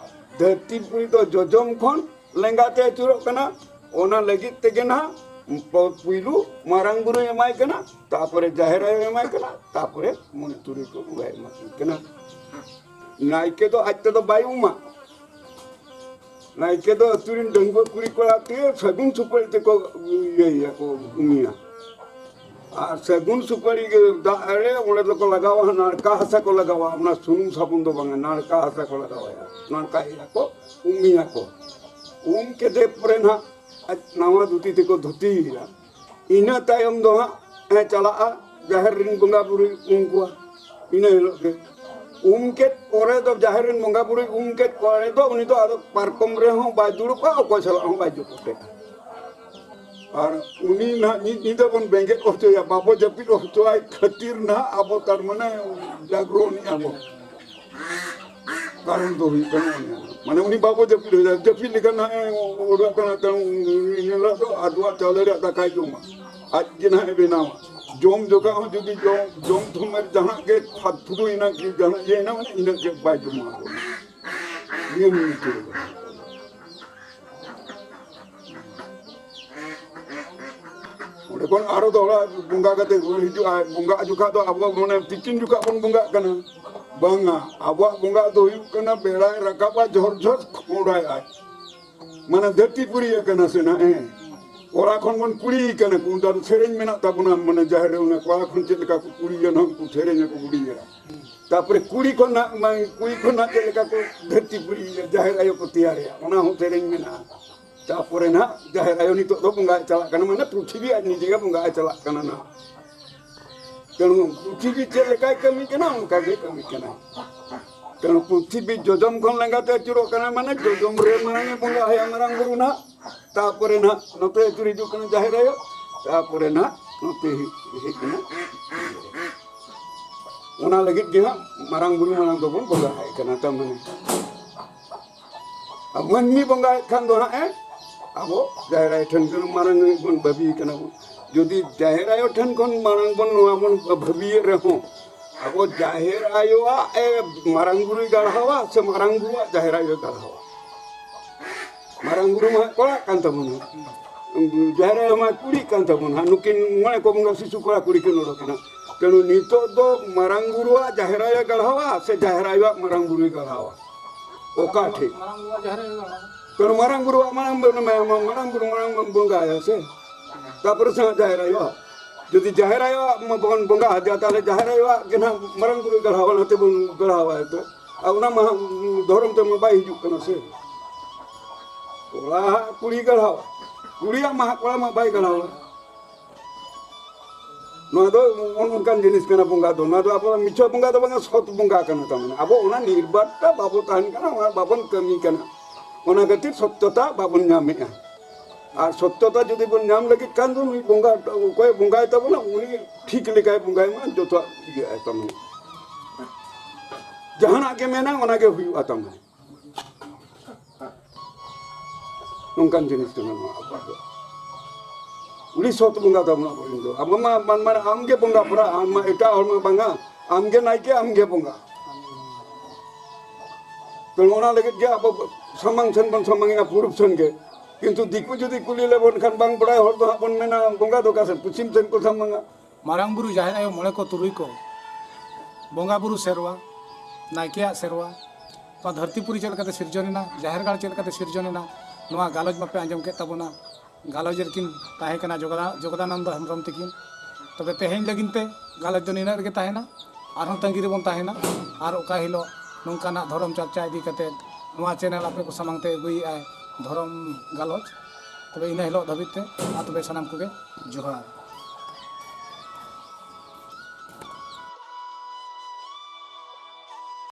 ᱫᱷᱟᱹᱨᱛᱤᱯᱩᱨᱤ ᱫᱚ ᱡᱚᱡᱚᱢ ᱠᱷᱚᱱ ᱞᱮᱸᱜᱟ ᱛᱮ ᱟᱹᱪᱩᱨᱚᱜ ᱠᱟᱱᱟ᱾ ᱚᱱᱟ ᱞᱟᱹᱜᱤᱫ ᱛᱮᱜᱮ ᱱᱟᱦᱟᱜ ᱯᱩᱭᱞᱩ ᱢᱟᱨᱟᱝ ᱵᱩᱨᱩᱭ ᱮᱢᱟᱭ ᱠᱟᱱᱟ, ᱛᱟᱯᱚᱨᱮ ᱡᱟᱦᱮᱨ ᱟᱭᱳᱭ ᱮᱢᱟᱭ ᱠᱟᱱᱟ, ᱛᱟᱯᱚᱨᱮ ᱢᱚᱬᱮ ᱛᱩᱨᱩᱭ ᱠᱚ ᱵᱚᱸᱜᱟᱭ ᱮᱢᱟᱭ ᱠᱟᱱᱟ᱾ ᱱᱟᱭᱠᱮ ᱫᱚ ᱟᱡ ᱛᱮᱫᱚ ᱵᱟᱭ ᱩᱢᱟ᱾ ᱱᱟᱭᱠᱮ ᱫᱚ ᱟᱹᱛᱩ ᱨᱮᱱ ᱰᱟᱺᱜᱩᱣᱟᱹ ᱠᱩᱲᱤ ᱠᱚᱲᱟ ᱛᱮ ᱥᱟᱹᱜᱩᱱ ᱥᱩᱯᱟᱹᱲᱤ ᱛᱮᱠᱚ ᱤᱭᱟᱹᱭᱟ, ᱠᱚ ᱩᱢᱮᱭᱟ᱾ ᱟᱨ ᱥᱟᱹᱜᱩᱱ ᱥᱩᱯᱟᱹᱲᱤ ᱜᱮ ᱫᱟᱜ ᱨᱮ ᱚᱸᱰᱮ ᱫᱚᱠᱚ ᱞᱟᱜᱟᱣᱟ, ᱱᱟᱲᱠᱟ ᱦᱟᱥᱟ ᱠᱚ ᱞᱟᱜᱟᱣᱟ, ᱚᱱᱟ ᱥᱩᱱᱩᱢ ᱥᱟᱵᱚᱱ ᱫᱚ ᱵᱟᱝᱟ, ᱱᱟᱲᱠᱟ ᱦᱟᱥᱟ ᱠᱚ ᱞᱟᱜᱟᱣᱟ, ᱱᱟᱲᱠᱟᱭᱮᱭᱟ ᱠᱚ, ᱩᱢᱮᱭᱟ ᱠᱚ᱾ ᱩᱢ ᱠᱮᱫᱮ ᱯᱚᱨᱮ ᱱᱟᱦᱟᱜ ᱟᱡ ᱱᱟᱣᱟ ᱫᱷᱩᱛᱤ ᱛᱮᱠᱚ ᱫᱷᱩᱛᱤᱭᱮᱭᱟ᱾ ᱤᱱᱟᱹ ᱛᱟᱭᱚᱢ ᱫᱚ ᱦᱟᱸᱜ ᱮ ᱪᱟᱞᱟᱜᱼᱟ ᱡᱟᱦᱮᱨ ᱨᱮᱱ ᱵᱚᱸᱜᱟ ᱵᱩᱨᱩᱭ ᱩᱢ ᱠᱚᱣᱟ ᱤᱱᱟᱹ ᱦᱤᱞᱳᱜ ᱜᱮ᱾ ᱩᱢ ᱠᱮᱫ ᱯᱚᱨᱮ ᱫᱚ, ᱡᱟᱦᱮᱨ ᱨᱮᱱ ᱵᱚᱸᱜᱟ ᱵᱩᱨᱩᱭ ᱩᱢ ᱠᱮᱫ ᱯᱚᱨᱮ ᱫᱚ ᱩᱱᱤ ᱫᱚ ᱟᱫᱚ ᱯᱟᱨᱠᱚᱢ ᱨᱮᱦᱚᱸ ᱵᱟᱭ ᱫᱩᱲᱩᱵᱼᱟ, ᱚᱠᱚᱭ ᱥᱟᱞᱟᱜ ᱦᱚᱸ ᱵᱟᱭ ᱡᱚᱯᱚᱴᱮᱜᱼᱟ᱾ ᱟᱨ ᱩᱱᱤ ᱱᱟᱦᱟᱜ ᱢᱤᱫ ᱧᱤᱫᱟᱹ ᱵᱚᱱ ᱵᱮᱸᱜᱮᱫ ᱦᱚᱪᱚᱭᱟ, ᱵᱟᱵᱚ ᱡᱟᱹᱯᱤᱫ ᱦᱚᱪᱚᱣᱟᱭ ᱠᱷᱟᱹᱛᱤᱨ ᱱᱟᱦᱟᱜ ᱟᱵᱚ ᱛᱟᱨ ᱢᱟᱱᱮ ᱡᱟᱜᱽᱨᱚᱱᱮᱜᱼᱟ ᱵᱚᱱ᱾ ᱠᱟᱨᱚᱱ ᱫᱚ ᱦᱩᱭᱩᱜ ᱠᱟᱱᱟ ᱚᱱᱟ᱾ ᱢᱟᱱᱮ ᱩᱱᱤ ᱵᱟᱵᱚ ᱡᱟᱹᱯᱤᱫ ᱦᱚᱪᱚᱭᱟ, ᱡᱟᱹᱯᱤᱫ ᱞᱮᱠᱷᱟᱱ ᱱᱟᱦᱟᱜ ᱮ ᱚᱰᱚᱠ ᱠᱟᱱᱟ, ᱛᱟᱭᱚᱢ ᱩᱱᱤ ᱧᱮᱞᱟ ᱫᱚ ᱟᱫᱣᱟ ᱪᱟᱣᱞᱮ ᱨᱮᱭᱟᱜ ᱫᱟᱠᱟᱭ ᱡᱚᱢᱟ, ᱟᱡ ᱜᱮ ᱱᱟᱦᱟᱜ ᱮ ᱵᱮᱱᱟᱣᱟ᱾ ᱡᱚᱢ ᱡᱚᱠᱷᱟᱜ ᱦᱚᱸ ᱡᱩᱫᱤ ᱡᱚᱢ, ᱡᱚᱢ ᱥᱚᱢᱚᱭ ᱡᱟᱦᱟᱱᱟᱜ ᱜᱮ ᱯᱷᱟᱫ ᱯᱷᱩᱫᱩᱭᱮᱱᱟ ᱠᱤ ᱡᱟᱦᱟᱱᱟᱜ ᱤᱭᱟᱹᱭᱮᱱᱟ, ᱢᱟᱱᱮ ᱤᱱᱟᱹᱜ ᱜᱮ ᱵᱟᱭ ᱡᱚᱢᱟ᱾ ᱱᱤᱭᱟᱹ ᱢᱤᱫ ᱩᱛᱟᱹᱨ ᱫᱚ᱾ ᱚᱸᱰᱮ ᱠᱷᱚᱱ ᱟᱨᱚ ᱫᱚᱦᱲᱟ ᱵᱚᱸᱜᱟ ᱠᱟᱛᱮ ᱨᱩᱣᱟᱹᱲ ᱦᱤᱡᱩᱜᱼᱟ᱾ ᱵᱚᱸᱜᱟ ᱡᱚᱠᱷᱟ ᱫᱚ ᱟᱵᱚ ᱢᱟᱱᱮ ᱛᱤᱠᱤᱱ ᱡᱚᱠᱷᱟ ᱵᱚᱱ ᱵᱚᱸᱜᱟᱜ ᱠᱟᱱᱟ? ᱵᱟᱝᱟ, ᱟᱵᱚᱣᱟᱜ ᱵᱚᱸᱜᱟ ᱫᱚ ᱦᱩᱭᱩᱜ ᱠᱟᱱᱟ ᱵᱮᱲᱟᱭ ᱨᱟᱠᱟᱵᱟ, ᱡᱷᱚᱨ ᱡᱷᱚᱨ ᱠᱷᱚᱸᱰᱟᱭ ᱟᱡ᱾ ᱢᱟᱱᱮ ᱫᱷᱟᱹᱨᱛᱤ ᱯᱩᱨᱤ ᱟᱠᱟᱱᱟ ᱥᱮ ᱱᱟᱜ, ᱦᱮᱸ᱾ ᱠᱚᱲᱟ ᱠᱷᱚᱱ ᱵᱚᱱ ᱠᱩᱲᱤ ᱟᱠᱟᱱᱟ, ᱠᱚ ᱚᱱᱠᱟᱱ ᱥᱮᱨᱮᱧ ᱢᱮᱱᱟᱜ ᱛᱟᱵᱚᱱᱟ, ᱢᱟᱱᱮ ᱡᱟᱦᱮᱨ ᱨᱮ ᱚᱱᱟ ᱠᱚᱲᱟ ᱠᱷᱚᱱ ᱪᱮᱫ ᱞᱮᱠᱟ ᱠᱚ ᱠᱩᱲᱤᱭᱟ, ᱱᱟᱦᱟᱜ ᱠᱚ ᱥᱮᱨᱮᱧ ᱟᱠᱚ ᱠᱩᱲᱤ ᱮᱨᱟ᱾ ᱛᱟᱯᱚᱨᱮ ᱠᱩᱲᱤ ᱠᱷᱚᱱ ᱱᱟᱜ, ᱢᱟᱱᱮ ᱠᱩᱲᱤ ᱠᱷᱚᱱ ᱱᱟᱜ ᱪᱮᱫ ᱞᱮᱠᱟ ᱠᱚ ᱫᱷᱟᱹᱨᱛᱤ ᱯᱩᱨᱤ ᱡᱟᱦᱮᱨ ᱟᱭᱳ ᱠᱚ ᱛᱮᱭᱟᱨᱮᱭᱟ, ᱚᱱᱟ ᱦᱚᱸ ᱥᱮᱨᱮᱧ ᱢᱮᱱᱟᱜᱼᱟ᱾ ᱛᱟᱯᱚᱨᱮ ᱱᱟᱦᱟᱜ ᱡᱟᱦᱮᱨ ᱟᱭᱳ ᱱᱤᱛᱚᱜ ᱫᱚ ᱵᱚᱸᱜᱟᱭ ᱪᱟᱞᱟᱜ ᱠᱟᱱᱟ, ᱢᱟᱱᱮ ᱯᱨᱤᱛᱷᱤᱵᱤ ᱟᱡ ᱱᱤᱡᱮ ᱜᱮ ᱵᱚᱸᱜᱟᱭ ᱪᱟᱞᱟᱜ ᱠᱟᱱᱟ ᱱᱟᱦᱟᱜ᱾ ᱛᱮᱱᱩ ᱯᱨᱤᱛᱷᱤᱵᱤ ᱪᱮᱫ ᱞᱮᱠᱟᱭ ᱠᱟᱹᱢᱤ ᱠᱟᱱᱟ, ᱚᱱᱠᱟ ᱜᱮ ᱠᱟᱹᱢᱤ ᱠᱟᱱᱟ᱾ ᱛᱮᱱᱩ ᱯᱨᱤᱛᱷᱤᱵᱤ ᱡᱚᱡᱚᱢ ᱠᱷᱚᱱ ᱞᱮᱸᱜᱟ ᱛᱮ ᱟᱹᱪᱩᱨᱚᱜ ᱠᱟᱱᱟ, ᱢᱟᱱᱮ ᱡᱚᱡᱚᱢ ᱨᱮ ᱢᱟᱲᱟᱝ ᱮ ᱵᱚᱸᱜᱟ ᱟᱭᱟ ᱢᱟᱨᱟᱝ ᱵᱩᱨᱩ ᱱᱟᱦᱟᱜ, ᱛᱟᱯᱚᱨᱮ ᱱᱟᱦᱟᱜ ᱱᱚᱛᱮ ᱟᱹᱪᱩᱨ ᱦᱤᱡᱩᱜ ᱠᱟᱱᱟ ᱡᱟᱦᱮᱨ ᱟᱭᱳ, ᱛᱟᱯᱚᱨᱮ ᱱᱟᱦᱟᱜ ᱱᱚᱛᱮ ᱦᱮᱡ, ᱦᱮᱡ ᱮᱱᱟ᱾ ᱚᱱᱟ ᱞᱟᱹᱜᱤᱫ ᱜᱮ ᱦᱟᱸᱜ ᱢᱟᱨᱟᱝ ᱵᱩᱨᱩ ᱢᱟᱲᱟᱝ ᱫᱚᱵᱚᱱ ᱵᱚᱸᱜᱟ ᱟᱭ ᱠᱟᱱᱟ, ᱛᱟᱨ ᱢᱟᱱᱮ ᱟᱨ ᱢᱟᱹᱱᱢᱤ ᱵᱚᱸᱜᱟᱭᱮᱫ ᱠᱷᱟᱱ ᱫᱚ ᱦᱟᱸᱜ ᱮ, ᱟᱵᱚ ᱡᱟᱦᱮᱨ ᱟᱭᱳ ᱴᱷᱮᱱ ᱠᱷᱚᱱ ᱢᱟᱨᱟᱝ ᱵᱚᱱ ᱵᱷᱟᱹᱵᱤᱭᱮ ᱠᱟᱱᱟ ᱵᱚᱱ᱾ ᱡᱩᱫᱤ ᱡᱟᱦᱮᱨ ᱟᱭᱳ ᱴᱷᱮᱱ ᱠᱷᱚᱱ ᱢᱟᱨᱟᱝ ᱵᱚᱱ ᱱᱚᱣᱟ ᱵᱚᱱ ᱵᱷᱟᱹᱵᱤᱭᱮᱫ ᱨᱮᱦᱚᱸ, ᱟᱵᱚ ᱡᱟᱦᱮᱨ ᱟᱭᱳᱣᱟᱜ ᱮ ᱢᱟᱨᱟᱝ ᱵᱩᱨᱩᱭ ᱜᱟᱲᱦᱟᱣᱟ ᱥᱮ ᱢᱟᱨᱟᱝ ᱵᱩᱨᱩᱣᱟᱜ ᱡᱟᱦᱮᱨ ᱟᱭᱳᱭ ᱜᱟᱲᱦᱟᱣᱟ? ᱢᱟᱨᱟᱝ ᱵᱩᱨᱩ ᱢᱟ ᱠᱚᱲᱟ ᱠᱟᱱ ᱛᱟᱵᱚᱱᱟ, ᱡᱟᱦᱮᱨ ᱟᱭᱳ ᱢᱟ ᱠᱩᱲᱤ ᱠᱟᱱ ᱛᱟᱵᱚᱱᱟ᱾ ᱱᱩᱠᱤᱱ ᱢᱚᱬᱮ ᱠᱚ ᱵᱚᱸᱜᱟ ᱥᱤᱥᱩ ᱠᱚᱲᱟ ᱠᱩᱲᱤ ᱠᱤᱱ ᱚᱰᱚᱠ ᱮᱱᱟ᱾ ᱛᱮᱱᱩ ᱱᱤᱛᱚᱜ ᱫᱚ ᱢᱟᱨᱟᱝ ᱵᱩᱨᱩᱣᱟᱜ ᱡᱟᱦᱮᱨ ᱟᱭᱳᱭ ᱜᱟᱲᱦᱟᱣᱟ ᱥᱮ ᱡᱟᱦᱮᱨ ᱟᱭᱳᱣᱟᱜ ᱢᱟᱨᱟᱝ ᱵᱩᱨᱩᱭ ᱜᱟᱲᱦᱟᱣᱟ? ᱚᱠᱟ ᱴᱷᱮᱡ? ᱢᱟᱨᱟᱝ ᱵᱩᱨᱩᱣᱟᱜ ᱡᱟᱦᱮᱨ ᱟᱭᱳ ᱜᱟᱲᱦᱟᱣᱟ᱾ ᱛᱮᱱᱩ ᱢᱟᱨᱟᱝ ᱵᱩᱨᱩᱣᱟᱜ ᱢᱟᱨᱟᱝ ᱵᱩᱨᱩ, ᱢᱟᱨᱟᱝ ᱵᱩᱨᱩ ᱢᱟᱨᱟᱝ ᱵᱚᱱ ᱵᱚᱸᱜᱟᱭᱟ ᱥᱮ, ᱛᱟᱯᱚᱨᱮ ᱥᱮ ᱡᱟᱦᱮᱨ ᱟᱭᱳᱣᱟᱜ᱾ ᱡᱩᱫᱤ ᱡᱟᱦᱮᱨ ᱟᱭᱳᱣᱟᱜ ᱢᱟ ᱵᱚᱱ ᱵᱚᱸᱜᱟ ᱟᱫᱮᱭᱟ, ᱛᱟᱦᱞᱮ ᱡᱟᱦᱮᱨ ᱟᱭᱳᱣᱟᱜ ᱜᱮ ᱱᱟᱦᱟᱜ ᱢᱟᱨᱟᱝ ᱵᱩᱨᱩᱭ ᱜᱟᱲᱦᱟᱣᱟ, ᱚᱱᱟᱛᱮ ᱵᱚᱱ ᱜᱟᱲᱦᱟᱣᱟ ᱛᱚ᱾ ᱟᱨ ᱚᱱᱟ ᱢᱟ ᱫᱷᱚᱨᱚᱢ ᱛᱮᱢᱟ ᱵᱟᱭ ᱦᱤᱡᱩᱜ ᱠᱟᱱᱟ ᱥᱮ᱾ ᱠᱚᱲᱟ ᱦᱟᱸᱜ ᱠᱩᱲᱤ ᱜᱟᱲᱦᱟᱣᱟ, ᱠᱩᱲᱤᱭᱟᱜ ᱢᱟ ᱦᱟᱸᱜ ᱠᱚᱲᱟ ᱢᱟ ᱵᱟᱭ ᱜᱟᱲᱦᱟᱣᱟ᱾ ᱱᱚᱣᱟ ᱫᱚ ᱚᱱ-, ᱚᱱᱠᱟᱱ ᱡᱤᱱᱤᱥ ᱠᱟᱱᱟ ᱵᱚᱸᱜᱟ ᱫᱚ᱾ ᱱᱚᱣᱟ ᱫᱚ ᱟᱵᱚ ᱢᱤᱪᱷᱟᱹ ᱵᱚᱸᱜᱟ ᱫᱚ ᱵᱟᱝᱟ, ᱥᱚᱛ ᱵᱚᱸᱜᱟ ᱠᱟᱱᱟ᱾ ᱛᱟᱨ ᱢᱟᱱᱮ ᱟᱵᱚ ᱚᱱᱟ ᱱᱤᱨᱵᱟᱨᱛᱟ ᱵᱟᱵᱚ ᱛᱟᱦᱮᱱ ᱠᱟᱱᱟ, ᱚᱱᱟ ᱵᱟᱵᱚᱱ ᱠᱟᱹᱢᱤ ᱠᱟᱱᱟ, ᱚᱱᱟ ᱠᱷᱟᱹᱛᱤᱨ ᱥᱚᱛᱭᱚᱛᱟ ᱵᱟᱵᱚᱱ ᱧᱟᱢᱮᱜᱼᱟ᱾ ᱟᱨ ᱥᱚᱛᱭᱚᱛᱟ ᱡᱩᱫᱤ ᱵᱚᱱ ᱧᱟᱢ ᱞᱟᱹᱜᱤᱫ ᱠᱷᱟᱱ ᱫᱚ, ᱱᱩᱭ ᱵᱚᱸᱜᱟ, ᱚᱠᱚᱭ ᱵᱚᱸᱜᱟᱭ ᱛᱟᱵᱚᱱᱟ, ᱩᱱᱤ ᱴᱷᱤᱠ ᱞᱮᱠᱟᱭ ᱵᱚᱸᱜᱟᱭ ᱢᱟ, ᱡᱚᱛᱚᱣᱟᱜ ᱤᱭᱟᱹᱜᱼᱟᱭ ᱛᱟᱵᱚᱱᱟ᱾ ᱡᱟᱦᱟᱱᱟᱜ ᱜᱮ ᱢᱮᱱᱟ, ᱚᱱᱟ ᱜᱮ ᱦᱩᱭᱩᱜᱼᱟ ᱛᱟᱢᱟ᱾ ᱱᱚᱝᱠᱟᱱ ᱡᱤᱱᱤᱥ ᱠᱟᱱᱟ ᱱᱚᱣᱟ ᱟᱵᱚᱣᱟᱜ ᱫᱚ᱾ ᱩᱱᱤ ᱥᱚᱛ ᱵᱚᱸᱜᱟ ᱛᱟᱵᱚᱱ ᱟᱵᱚᱨᱮᱱ ᱫᱚ᱾ ᱟᱵᱚ ᱢᱟ ᱢᱟᱱᱢᱟ ᱟᱢ ᱜᱮ ᱵᱚᱸᱜᱟ ᱯᱮᱲᱟ, ᱟᱢ ᱢᱟ ᱮᱴᱟᱜ ᱦᱚᱲ ᱢᱟ ᱵᱟᱝᱟ, ᱟᱢ ᱜᱮ ᱱᱟᱭᱠᱮ, ᱟᱢ ᱜᱮ ᱵᱚᱸᱜᱟ᱾ ᱛᱚ ᱚᱱᱟ ᱞᱟᱹᱜᱤᱫ ᱜᱮ ᱟᱵᱚ ᱥᱟᱢᱟᱝ ᱥᱮᱱ ᱵᱚᱱ ᱥᱟᱢᱟᱝ ᱮᱱᱟ, ᱯᱩᱨᱩᱵ ᱥᱮᱱ ᱜᱮ᱾ ᱠᱤᱱᱛᱩ ᱫᱤᱠᱩ ᱡᱩᱫᱤ ᱠᱩᱞᱤ ᱞᱮᱵᱚᱱ ᱠᱷᱟᱱ, ᱵᱟᱝ ᱵᱟᱲᱟᱭ ᱦᱚᱲ ᱫᱚ ᱦᱟᱸᱜ ᱵᱚᱱ ᱢᱮᱱᱟ, ᱵᱚᱸᱜᱟ ᱫᱚ ᱚᱠᱟ ᱥᱮᱱ? ᱯᱚᱪᱷᱤᱢ ᱥᱮᱱ ᱠᱚ ᱥᱟᱢᱟᱝᱟ᱾ ᱢᱟᱨᱟᱝ ᱵᱩᱨᱩ, ᱡᱟᱦᱮᱨ ᱟᱭᱳ, ᱢᱚᱬᱮ ᱠᱚ ᱛᱩᱨᱩᱭ ᱠᱚ, ᱵᱚᱸᱜᱟ ᱵᱩᱨᱩ ᱥᱮᱨᱣᱟ, ᱱᱟᱭᱠᱮᱭᱟᱜ ᱥᱮᱨᱣᱟ, ᱱᱚᱣᱟ ᱫᱷᱟᱹᱨᱛᱤ ᱯᱩᱨᱤ ᱪᱮᱫ ᱞᱮᱠᱟᱛᱮ ᱥᱤᱨᱡᱚᱱ ᱮᱱᱟ, ᱡᱟᱦᱮᱨ ᱜᱟᱲ ᱪᱮᱫ ᱞᱮᱠᱟᱛᱮ ᱥᱤᱨᱡᱚᱱ ᱮᱱᱟ, ᱱᱚᱣᱟ ᱜᱟᱞᱚᱪ ᱢᱟᱯᱮ ᱟᱸᱡᱚᱢ ᱠᱮᱫ ᱛᱟᱵᱚᱱᱟ᱾ ᱜᱟᱞᱚᱪ ᱨᱮᱠᱤᱱ ᱛᱟᱦᱮᱸ ᱠᱟᱱᱟ ᱡᱚᱜᱚᱫᱟ-, ᱡᱚᱜᱚᱫᱟᱱᱚᱱᱫᱚ ᱦᱮᱢᱵᱨᱚᱢ ᱛᱤᱠᱤᱱ᱾ ᱛᱚᱵᱮ ᱛᱮᱦᱮᱧ ᱞᱟᱹᱜᱤᱫ ᱛᱮ ᱜᱟᱞᱚᱪ ᱫᱚ ᱱᱤᱱᱟᱹᱜ ᱨᱮᱜᱮ ᱛᱟᱦᱮᱱᱟ᱾ ᱟᱨᱦᱚᱸ ᱛᱟᱺᱜᱤ ᱨᱮᱵᱚᱱ ᱛᱟᱦᱮᱱᱟ᱾ ᱟᱨ ᱚᱠᱟ ᱦᱤᱞᱳᱜ ᱱᱚᱝᱠᱟᱱᱟᱜ ᱫᱷᱚᱨᱚᱢ ᱪᱟᱨᱪᱟ ᱤᱫᱤ ᱠᱟᱛᱮ ᱱᱚᱣᱟ ᱪᱮᱱᱮᱞ ᱟᱯᱮ ᱠᱚ ᱥᱟᱢᱟᱝ ᱛᱮ ᱟᱹᱜᱩᱭᱮᱫᱼᱟᱭ ᱫᱷᱚᱨᱚᱢ ᱜᱟᱞᱚᱪ᱾ ᱛᱚᱵᱮ ᱤᱱᱟᱹ ᱦᱤᱞᱳᱜ ᱫᱷᱟᱹᱵᱤᱡ ᱛᱮ ᱟᱨ ᱛᱚᱵᱮ ᱥᱟᱱᱟᱢ ᱠᱚᱜᱮ ᱡᱚᱦᱟᱨ᱾